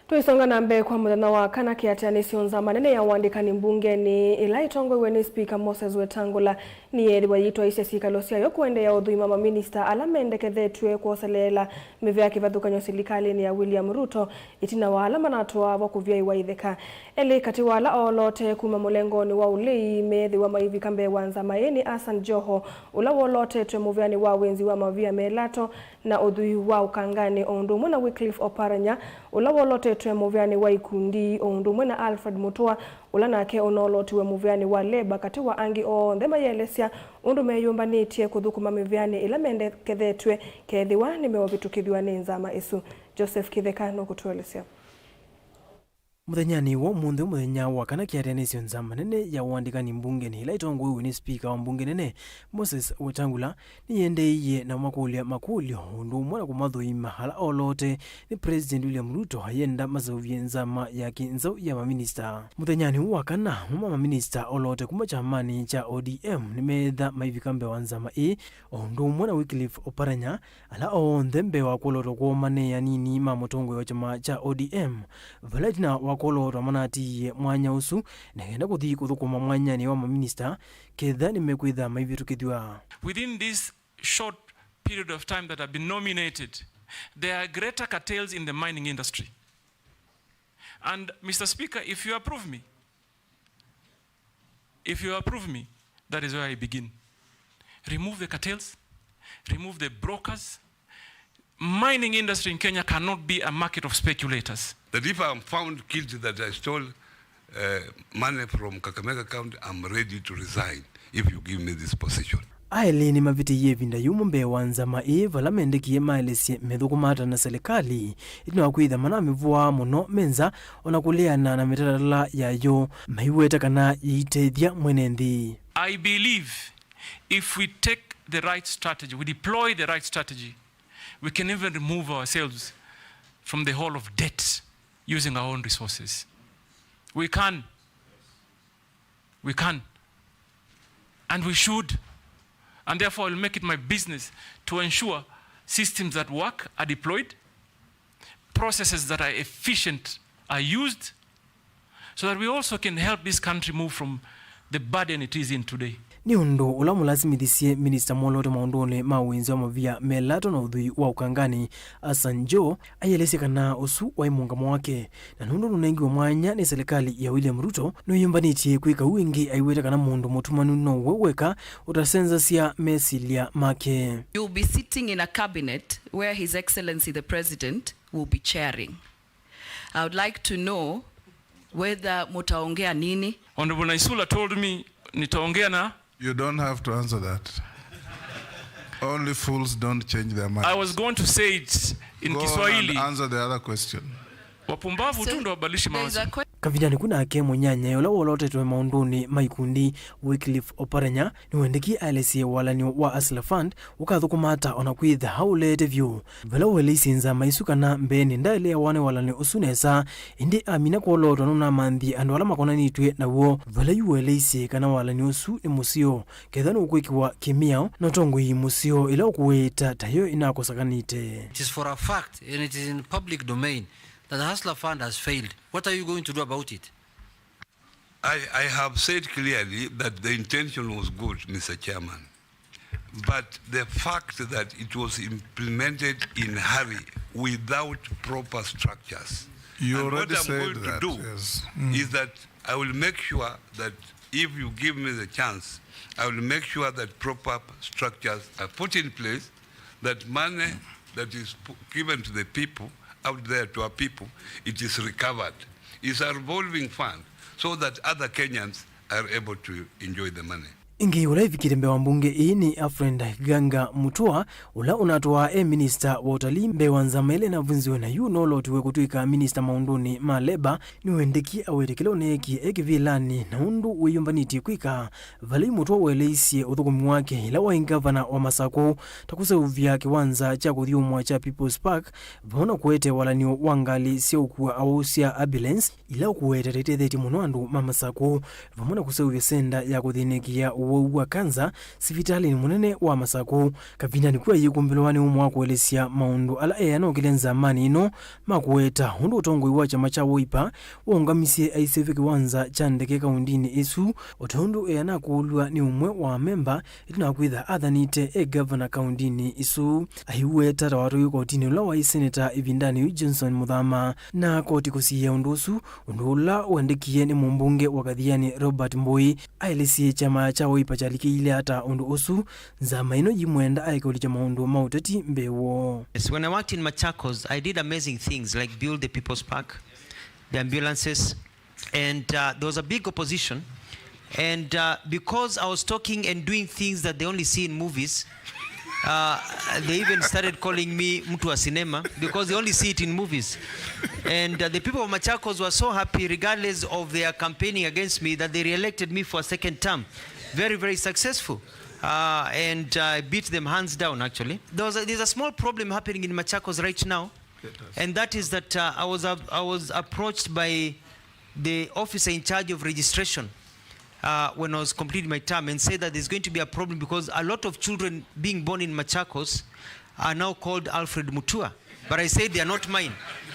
Tũisonga na mbee, kwa mũthenya wa kana, kĩatĩanĩsyo nzama nene ya ũandĩkani mbungenĩ ĩla ĩtongoew'e nĩ Spika Moses Wetangula nĩyeethĩwa yĩtwaĩsye syĩkalo syayo kũendeea ũthũima maminista ala mendekethetw'e kwoseleela mĩvĩa kĩvathũkany'o silikalĩnĩ ya William Ruto, ĩtina wa ala manatwawa kũvyaĩwa itheka. Elĩ katĩ wa ala oolote kuma mũlengonĩ wa ũlei meethĩwa maivika mbee wa nzama ĩĩ nĩ Hassan Joho, ũla wolotetwe mũvĩanĩ wa wĩnzi wa mavia me lato na ũthwii wa ũkanganĩ, o ũndũ ũmwe na Wycliffe Oparanya, ũla wolotetwe mũvĩanĩ wa ikundi, o ũndũ ũmwe na Alfred Mutua, ũla nake ũnoolotiwe mũvĩanĩ wa Labour, katĩ wa angĩ onthe mayĩelesya ũndũ meyũmbanĩtye kũthũkũma mĩvĩanĩ ĩla mendekethetw'e kethĩwa nĩmeũvĩtũkĩthw'a nĩ nzama ĩsu. Joseph Kĩtheka nũkũtũelesya. Mũthenyanĩ wa ũmũnthĩ, mũthenya wa kana, kĩatĩanĩsyo nzama nene ya ũandĩkani mbungenĩ ĩla ĩtongoew'e nĩ spika wa mbunge nene, Moses Wetangula, nĩyĩendeeie na makũlya makũlyo ũndũ ũmwe na kũmathũima ala olote nĩ President William Ruto ayenda maseũvye nzama ya kĩnzaũ ya maminista. Mũthenyanĩ ũũ wa kana, amwe ma maminista olote kuma kyamanĩ kya O D M nĩmeetha maivika mbee wa nzama ĩĩ, o ũndũ ũmwe na Wycliffe Oparanya, ala onthe mbee wa kwolotwa kwoo maneanini ma mũtongoi wa kyama kya O D M, vala ĩtina wa kwolotwa manatiie mwanya ũsu na kenda kũthi kũthũkũma mwanyanĩ wa maminista, ketha nĩmekwĩtha maivĩtũkĩthw'a. Within this short period of time that I've been nominated, there are greater cartels in the mining industry. And Mister Speaker, if you approve me, if you approve me, that is where I begin. Remove the cartels, remove the brokers. Mining industry in Kenya cannot be a market of speculators. That if I'm found guilty that I stole, uh, money from Kakamega County, I'm ready to resign if you give me this position. Aelĩ nĩmavĩtĩie ĩvinda yũmũ mbee wa nzama ĩĩ, vala mendekie maelesye methũkũmata na silikalĩ, ĩtina wa kwĩtha manamĩvũaa mũno me nza, o na kũleana na mĩtalatala yayo, maiweta kana yĩitethya mwene nthĩ. I believe if we take the right strategy, we deploy the right strategy, we can even remove ourselves from the hole of debt using our own resources. We can. We can. And we should. And therefore, I'll make it my business to ensure systems that work are deployed, processes that are efficient are used, so that we also can help this country move from the burden it is in today. Nĩ ũndũ ũla mũlasimithisye minista mwoloote maũndũnĩ ma wĩnzi wa mavia me lato na ũthwii wa ũkanganĩ, Hassan Joho, aielesya kana ũsu waĩ mũũngamo wake, na nũndũ nũnengiwe mwanya nĩ silikalĩ ya William Ruto, nũyũmbanĩtye kwĩka ũu ĩngĩ aiweta kana mũndũ mũtumanu now'o weka ũtasenzasya mesilya make. You'll be sitting in a cabinet where His Excellency the President will be chairing. I would like to know whether mutaongea nini. Honorable Naisula told me nitaongea na. You don't have to answer that. Only fools don't change their minds. I was going to say it in Kiswahili. Go on and answer the other question. Wapumbavu tu ndo wabadilishi mawazo. Kavindanĩ ku nake mũnyanyae ũla wolotetwe maũndũnĩ ma ikundi, Wycliffe Oparanya, nĩwendekie aelesye walanĩo wa Hustler Fund ũkathũkũma ata o na kwĩtha aũleete vyũ. Vala ũeleisye nzama ĩsu kana mbeenĩ ndaeleawa nĩ walanĩo ũsu nesa, ĩndĩ amina kwolootwa nũnamanthie andũ ala makonanĩtw'e naw'o. Vala yu ũeleisye kana walanĩo ũsu nĩ mũseo, ketha nũkwĩkĩwa kĩmĩao na ũtongoi mũseo ĩla ũkũĩta tayo ĩnakosakanĩte. It is for a fact and it is in public domain that the Hustler Fund has failed. What are you going to do about it? I, I have said clearly that the intention was good, Mister Chairman. But the fact that it was implemented in hurry without proper structures. You already said that. And what I'm going to do, yes, mm, is that I will make sure that if you give me the chance, I will make sure that proper structures are put in place, that money that is pu-, given to the people, out there to our people, it is recovered. It's a revolving fund so that other Kenyans are able to enjoy the money. Ĩngĩ ũla ĩvikĩte mbee wa mbunge ĩĩ nĩ Alfred Ganga Mutua, ũla ũnatũaa e minista wa ũtalii mbee wa nzama ĩla ĩnavunziwe, na yu nolotiwe kũtw'ĩka minista maũndũnĩ ma leba. Nĩwendekie awete kĩla ũneekie e kĩvĩlanĩ na ũndũ wĩyũmbanĩtye kwĩka. Valei Mutua waeleisye ũthũkũmi wake ĩla waĩ ngavana wa Masakũ, ta kũseũvya kĩwanza kya kũthyũmũa kya People's Park, vamwe na kũete walany'o wa ngalĩ sya ũkua aũ sya ambulance, ila ũkũweta itetheetye mũno andũ ma Masakũ, vamwe na kũseũvya senda ya kũthĩnĩkĩa ũwau wa kanza sivitalĩnĩ mũnene wa Masakũ. Kavindanĩ kau ayĩkumbĩlwa nĩ ũmwe wa kũelesya maũndũ ala eana okĩlya nzamanĩ ĩno ma kũweta ũndũ ũtongoi wa kyama kya Wiper waũngamisye aiseũvya kĩwanza kya ndeke kaũndĩnĩ ĩsu, o ta ũndũ eana akũlw'a nĩ ũmwe wa amemba ĩtina wa kwĩtha athanĩte e gavana kaũndĩnĩ ĩsu. Aiweta ta watwaĩwe kotinĩ ũla waĩ seneta ĩvindanĩ yĩu Johnson Muthama, na koti kũsiĩĩa ũndũ ũsu, ũndũ ũla ũendekie nĩ mũmbunge wa Kathiani Robert Mbũi aelesye kyama kya Wiper kyalikĩile ata ũndũ ũsu, nzama ĩno yĩmwenda aeke ũlikya maũndũ ma ũteti mbee woo. Yes, when I worked in Machakos, I did amazing things like build the People's Park, the ambulances, and uh, there was a big opposition. And uh, because I was talking and doing things that they only see in movies, uh, they even started calling me mtu wa cinema because they only see it in movies. And uh, the people of Machakos were so happy, regardless of their campaigning against me, that they re-elected me for a second term. Very, very successful. Uh, and uh, I beat them hands down, actually. There was a, there's a small problem happening in Machakos right now, and that is that uh, I was, uh, I was approached by the officer in charge of registration uh, when I was completing my term and said that there's going to be a problem because a lot of children being born in Machakos are now called Alfred Mutua. But I said they are not mine.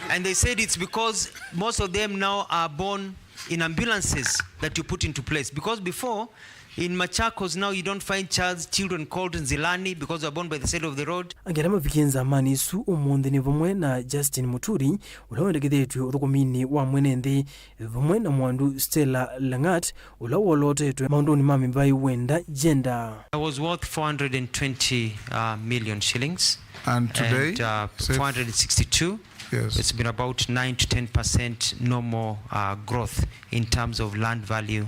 And they said it's because most of them now are born in ambulances that you put into place. Because before, in Machakos now you don't find child, children called Nzilani because they were born by the side of the road. Angĩ ala mavikie nzamanĩ ĩsu ũmũnthĩ nĩ vamwe na Justin Muturi, ũla wendekethetw'e ũthũkũminĩ wa mwene nthĩ, vamwe na mwandu Stella Langat, ũla wolotetwe maũndũnĩ ma mĩvaĩ wenda gender. I was worth four hundred and twenty uh, million shillings. And today, and, uh, say four hundred sixty-two. Yes. It's been about nine to ten percent normal uh, growth in terms of land value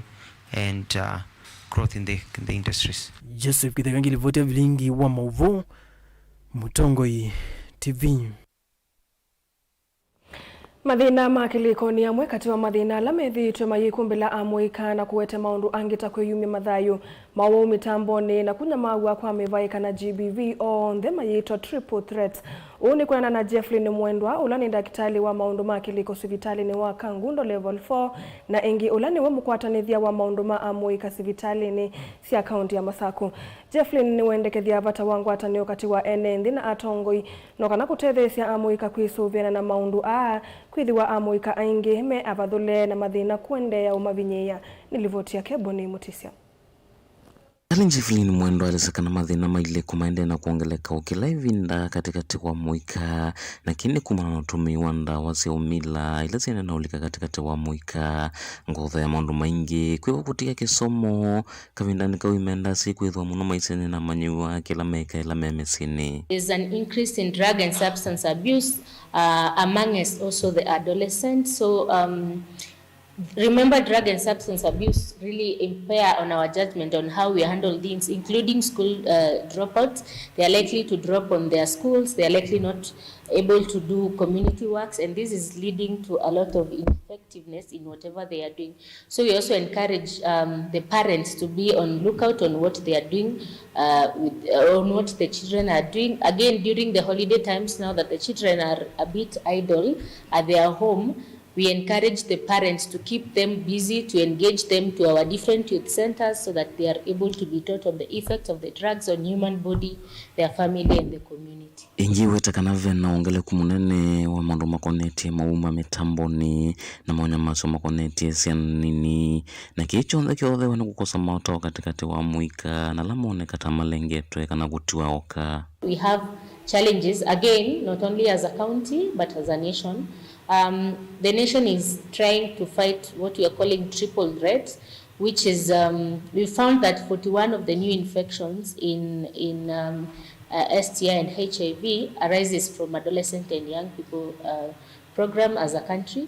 and uh, growth in the, in the industries. Joseph Kitheka, ngilivoti ya vilingi wa maũvoo, Mũtongoi T V. Mathĩna ma kĩlĩko nĩ amwe katĩ wa mathĩna ala methĩĩtwe mayĩkumbĩla amũika na kũwete maũndũ angĩ ta kwĩyumya mathayũ, mawau mĩtambonĩ, na kũnyamaaw'a kwa mĩvaĩ kana G B V, onthe mayĩtwa triple threats. Ũu nĩ kwĩanana na Jefflin Mwendwa, ũla nĩ ndakĩtalĩ wa maũndũ ma kĩlĩko sivitalĩnĩ wa Kangundo Level four, na ĩngĩ ũla nĩwe mũkwatanĩthya wa maũndũ ma amũika sivitalĩnĩ sya kaũntĩ ya Masakũ. Jefflin nĩwendekethya vata wa ngwatanĩo katĩ wa ene nthĩ na atongoi, no kana kũtetheesya amũika kwĩsũvĩana na maũndũ aa, kwĩthĩwa amũika aingĩ me avathũle na mathĩna kũendeea ũmavinyĩĩa. Nĩ livoti yake Bonnie Mutisya. Alin Jefflin Mwendwa aelesya kana mathĩna ma ilĩko maendee na kwongeleka o kĩla ĩvinda katĩkatĩ wa mũika, na kĩĩ nĩ kumana na ũtũmĩi wa ndawa sya ũmila ila syaendee na ũlika katĩkatĩ wa mũika, ngutho ya maũndũ maingĩ, kwĩva kũtia kĩsomo, kavindanĩ kau imenda syĩkwĩthwa mũno maisyenĩ na manyĩw'a kĩla meka ĩla me mĩsyĩnĩ. There's an increase in drug and substance abuse uh, amongst also the adolescents. So um, remember, drug and substance abuse really impair on our judgment on how we handle things, including school uh, dropouts. They are likely to drop on their schools. They are likely not able to do community works, and this is leading to a lot of ineffectiveness in whatever they are doing. So we also encourage um, the parents to be on lookout on what they are doing, uh, with, uh, on what the children are doing. Again, during the holiday times, now that the children are a bit idle at their home, we encourage the parents to keep them busy, to engage them to our different youth centers so that they are able to be taught on the effects of the drugs on human body, their family, and the community. Ĩngĩ ĩweta kana ve na wongeleku mũnene wa maũndũ makonetye mawau ma mĩtambonĩ na maũnyamasyo makonetye syana nini, na kĩĩ kyonthe kĩothewa nĩ kũkosa maũtao katĩkatĩ wa mũika na ala moneka ta malengetwe kana kũtiwa oka. We have challenges, again, not only as a county, but as a nation. Um, the nation is trying to fight what we are calling triple threats, which is, um, we found that forty-one of the new infections in, in um, uh, S T I and H I V arises from adolescent and young people uh, program as a country.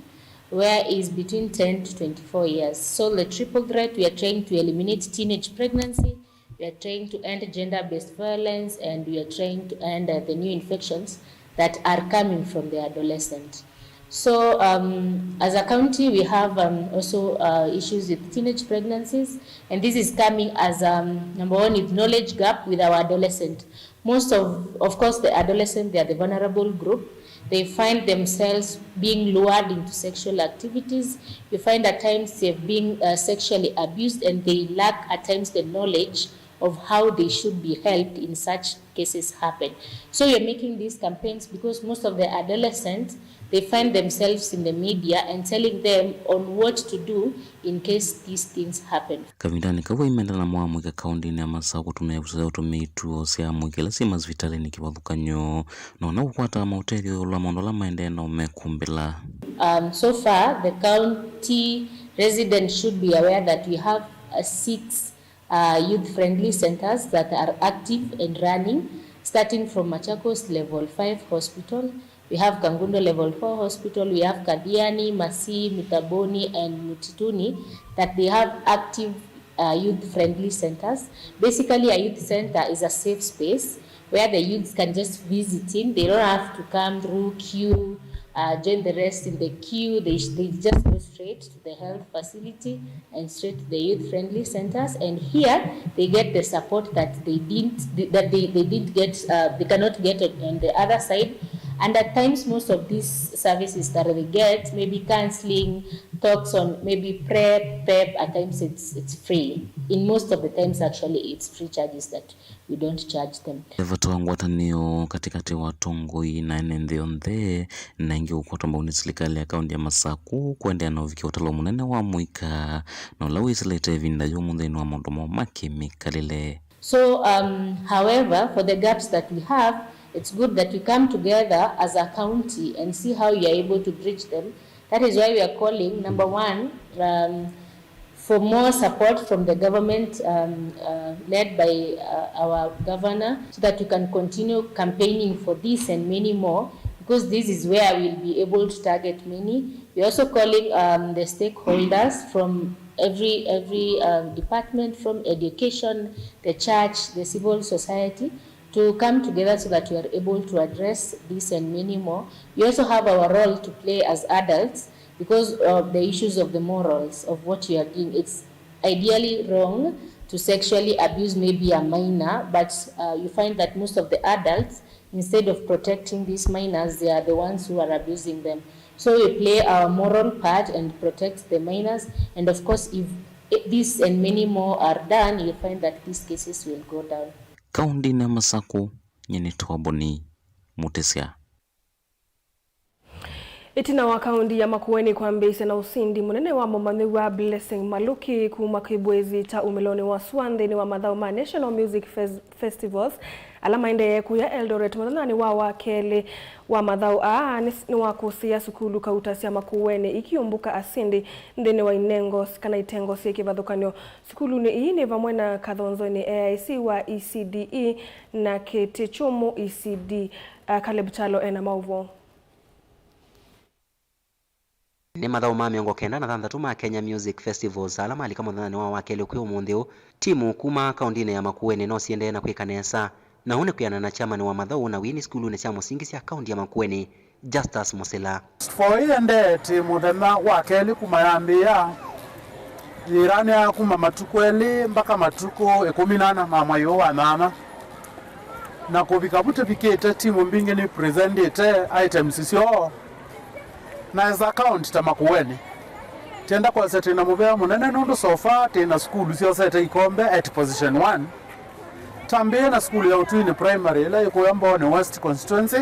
where is between ten to twenty-four years. So the triple threat, we are trying to eliminate teenage pregnancy, we are trying to end gender-based violence, and we are trying to end, uh, the new infections that are coming from the adolescent. So, um, as a county, we have, um, also, uh, issues with teenage pregnancies, and this is coming as, um, number one, with knowledge gap with our adolescent. Most of, of course, the adolescent, they are the vulnerable group. They find themselves being lured into sexual activities. You find at times they've been, uh, sexually abused, and they lack at times the knowledge of how they should be helped in such cases happen. So we are making these campaigns because most of the adolescents, they find themselves in the media and telling them on what to do in case these things happen. Kavindanĩ kau aimenda na mwamũika kaũndĩnĩ ya Masakũ kũtũmĩa ĩvuso ya ũtũmĩi ituo sya amũika ila syĩ masivitalĩnĩ kĩvathũkany'o, na ona kũkwata maũtethyo ĩũlũ wa maũndũ ala maendee na ũmekumbĩla. Um, so far, the county residents should be aware that we have, uh, six, uh, youth-friendly centers that are active and running, starting from Machakos Level five Hospital, we have Kangundo Level four Hospital, we have Kathiani, Masii, Mutaboni, and Mutituni, that they have active, uh, youth-friendly centers. Basically, a youth center is a safe space where the youths can just visit in. They don't have to come through queue, uh, join the rest in the queue. They, sh- they just go straight to the health facility and straight to the youth-friendly centers. And here, they get the support that they didn't, that they, they didn't get, uh, they cannot get on, on the other side. And at times, most of these services that they get, maybe counseling, talks on maybe PrEP, PEP, at times it's, it's free. In most of the times, actually, it's free charges that we don't charge them. Ve vata wa ngwatanĩo katĩkatĩ wa atongoi na ene nthĩ yonthe, na ĩngĩ kũkwatwa mbau nĩ silikalĩ ya kaũntĩ ya Masakũ kũendeea na ũvikĩa ũtalo mũnene wa mũika, na ũla wĩsĩlĩte ĩvinda yũmũ nthĩnĩ wa maũndũ moo ma kĩmĩkalĩle. So, um, however, for the gaps that we have, it's good that we come together as a county and see how we are able to bridge them. That is why we are calling, number one, um, for more support from the government, um, uh, led by, uh, our governor, so that we can continue campaigning for this and many more, because this is where we'll be able to target many. We're also calling, um, the stakeholders from every, every, um, department, from education, the church, the civil society, to come together so that we are able to address this and many more. We also have our role to play as adults because of the issues of the morals of what you are doing. It's ideally wrong to sexually abuse maybe a minor, but, uh, you find that most of the adults, instead of protecting these minors, they are the ones who are abusing them. So we play our moral part and protect the minors. And of course, if, if this and many more are done, you find that these cases will go down. Kaũndĩnĩ ya Masakũ, nyie nĩ Twaboni Mũtĩsya. Ĩtina wa kaũndi ya Makueni kwambĩĩsya na ũsindi mũnene wa mũmanyĩw'a Blessing Maluki kuma kĩvw'ĩzi kya umĩlonĩ wa sua nthĩnĩ wa mathaũ ma National Music Fes-, Festivals ala maendee kũya Eldoret mũthenyanĩ wa wakelĩ wa mathaũ aa, nĩ, nĩwakũsĩĩa sukulu kauta sya Makueni ikiumbũka asindi nthĩnĩ wa inengo kana itengo syĩ kĩvathũkany'o. Sukulunĩ ii nĩ vamwe na Kathonzoni A I C wa E C D E na Kĩtĩ Kyũmũ E C D. Ah, Caleb Kyalo ena maũvoo. Nĩ mathaũ ma mĩongo kenda na thanthatũ ma Kenya Music Festivals ala malika mũthenyanĩ wa wakelĩ kwĩ ũmũnthĩ ũũ. Timu kuma kaũndĩnĩ ya Makueni no siendee na kwĩka nesa, na ũu nĩ kwĩanana na chairman wa mathaũ na wini sukulunĩ sya mũsingi sya kaũndi ya Makueni, Justus Mũsila. Festival ĩendee ti mũthenya wa kelĩ kuma yambĩĩa, yĩlanĩaa kuma matukũ elĩ mbaka matukũ ĩkũmi na ana ma mwai ũũ wa nyanya, na kũvika vu tũvikĩte, timu mbingĩ nĩ presentĩte items syoo, na as a county ta Makueni, tienda kwasya twĩna mũvea mũnene nũndũ so far twĩna sukulu syosete ikombe at position one. Twambĩĩe na sukulu ya Ũtwinĩ Primary ĩla yĩ kũya Mbooni West Constituency.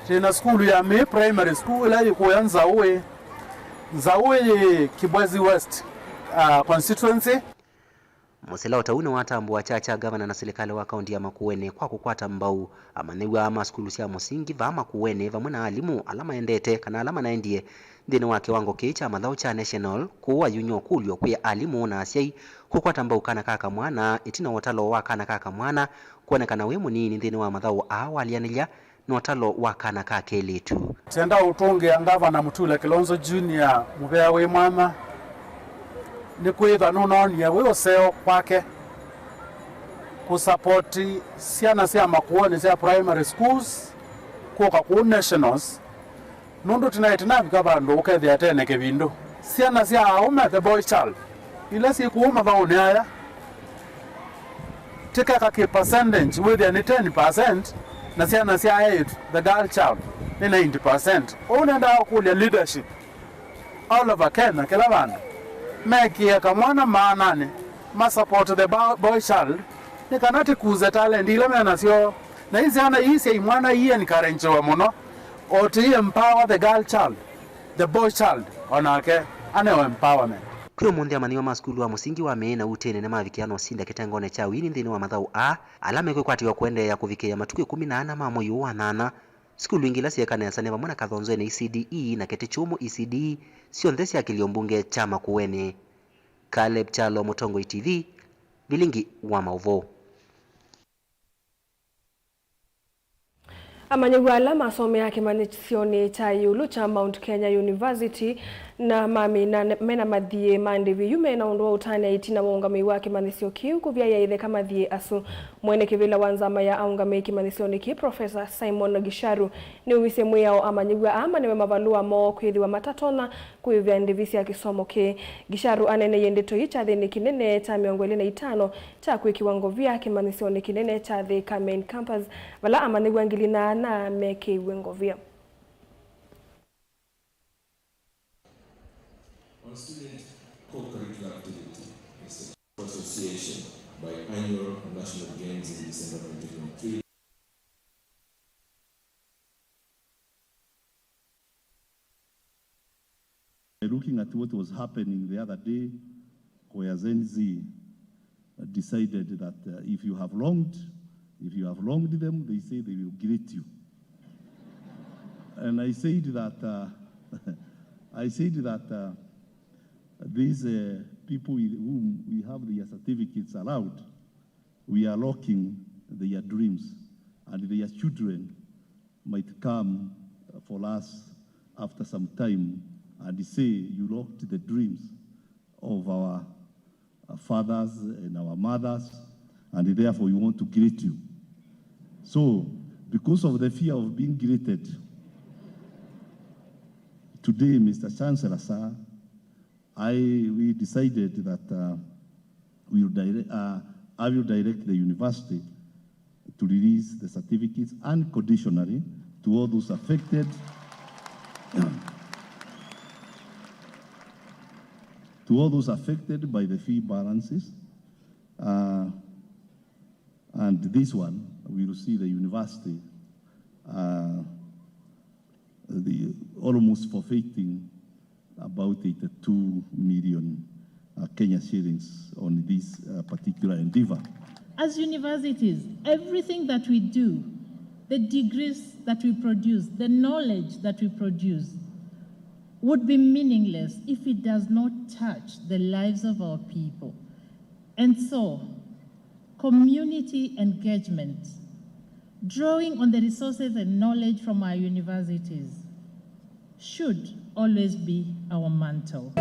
Twĩ na sukulu ya Mĩĩ Primary School ĩla yĩ kũya Nzaũĩ, Nzaũĩ yĩ Kibwezi West, ah, Constituency. Mũsila o ta ũu nĩwatambũa kyaa kya ngavana na silikalĩ wa kaũndi ya Makueni kwa kũkwata mbau amanyĩw'a ma sukulu sya mũsingi vaa Makueni vamwe na alimũ ala maendete kana ala manaendie nthĩnĩ wa kĩwango kĩĩ kya mathaũ kya National, kũũ ayumya ũkũlyo kwĩ alimũ na asyai kũkwata mbau kana ka kamwana ĩtina wa ũtalo wa kana ka kamwana kwonekana wĩ mũnini nthĩnĩ wa mathaũ aa walyanĩlya na ũtalo wa kana ka kelĩtu. Twenda ũtũngĩa Ngavana Mutula Kilonzo Junior mũvea wĩ mwanya, nĩkwĩthwa nũnoonie wĩ ũseo kwake kũsapoti syana sya Makueni sya primary schools kũka kũu nationals, nũndũ tinaĩ tinavika vandũ ũkethĩa tene kĩvindũ. Syana sya aũme, the boy child, ila syĩ kũu mathaũnĩ aya, tikeka kĩ percentage wĩthĩa nĩ ten percent, na syana sya aĩtu, the girl child, nĩ ninety percent. Ũu nendaa ũkũlya leadership all over Kenya, kĩla vandũ, mekĩe kamwana maananĩ, ma support the bo- boy child, nĩ kana tikuse talent ila me nasyo, na i syana ii sya imwana ii encouragewe mũno, o tũi empower the girl child, the boy child o nake aneo empowerment. Kwĩ ũmũnthĩ, amanyĩw'a ma sukulu wa mũsingi wa Mĩĩ na Utĩnĩ nĩmavikĩa na ũsinda kĩtengonĩ kya wini nthĩnĩ wa mathaũ aa, ala mekwĩkwatĩw'a kũendeea kũvikĩĩa matukũ ĩkũmi na ana ma mwei ũũ wa nyanya. Sukulu ingĩ ila syĩka nesa nĩ vamwe na Kathonzweni E C D E na Kĩtĩ Kyũmũ E C D E, syonthe sya kĩlio mbunge kya Makueni. Caleb Kyalo, Mũtongoi T V, Vilingi wa Maũvoo. Amanyĩw'a ala masomeaa kĩmanyĩsyonĩ kya ĩũlũ kya Mount Kenya University na mamina mena mathiĩ ma ndĩvi yu mena ũndũ wa ũtanĩa ĩtina wa ũngamĩi wa kĩmanyĩsyo kĩu kũvyaĩa ĩtheka mathiĩ asu. Mwene kĩvĩla wa nzama ya aũngamĩi kĩmanyĩsyonĩ kĩĩ, Professor Simon Gisharu, nĩumisye mwĩao amanyĩw'a aa manewe mavalũa moo kwĩthĩwa matatonya kũĩvĩa ndĩvi sya kĩsomo kĩĩ. Gisharu aneeneie ndeto ii kyathĩnĩ kĩnene kya mĩongo ĩlĩ na itano kya kwĩkĩwa ngovia kĩmanyĩsyonĩ kĩnene kya Thika Main Campus, vala amanyĩw'a ngili na ana mekĩiw'e ngovia. On student co-curricular activity, the Association Biannual National Games in December twenty twenty-three. Looking at what was happening the other day, where Gen Z decided that, uh, if you have wronged, if you have wronged them, they say they will greet you. And I said that, uh, I said that, uh, these, uh, people with whom we have their certificates allowed, we are locking their dreams, and their children might come for us after some time and say, "You locked the dreams of our, uh, fathers and our mothers, and therefore we want to greet you." So, because of the fear of being greeted, today, Mister Chancellor, sir, I, we decided that, uh, we will dire-, uh, I will direct the university to release the certificates unconditionally to all those affected, to all those affected by the fee balances. Uh, and this one, we will see the university, uh, the, almost forfeiting about eighty-two million, uh, Kenya shillings on this, uh, particular endeavor. As universities, everything that we do, the degrees that we produce, the knowledge that we produce, would be meaningless if it does not touch the lives of our people. And so, community engagement, drawing on the resources and knowledge from our universities, should always be our mantle.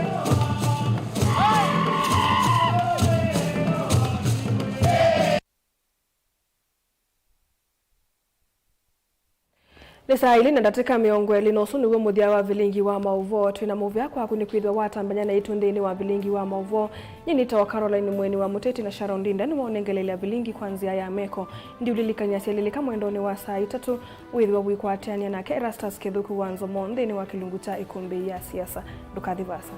Nĩ saa ilĩ na ndatĩka mĩongo ĩlĩ, na ũsu nĩw'o mũthya wa Vilingi wa Maũvoo. Twĩ na mũvea kwaku nĩkwĩthĩwa watambany'a naitũ nthĩnĩ wa Vilingi wa Maũvoo. Nyie nĩtawa Caroline Mweni wa Mũteti, na Sharon Ndinda nĩwaũnengeleelya vilingi kwa nzĩa ya meko. Ndiũlilikany'a syalilika mwendonĩ wa saa itatũ, wĩthĩwa ũikwatĩanĩa nake Erastus Kĩthũku wa Nzomo nthĩnĩ wa kĩlungu kya Ĩkũmbĩ ya Siasa. Ndũkathi vaasa.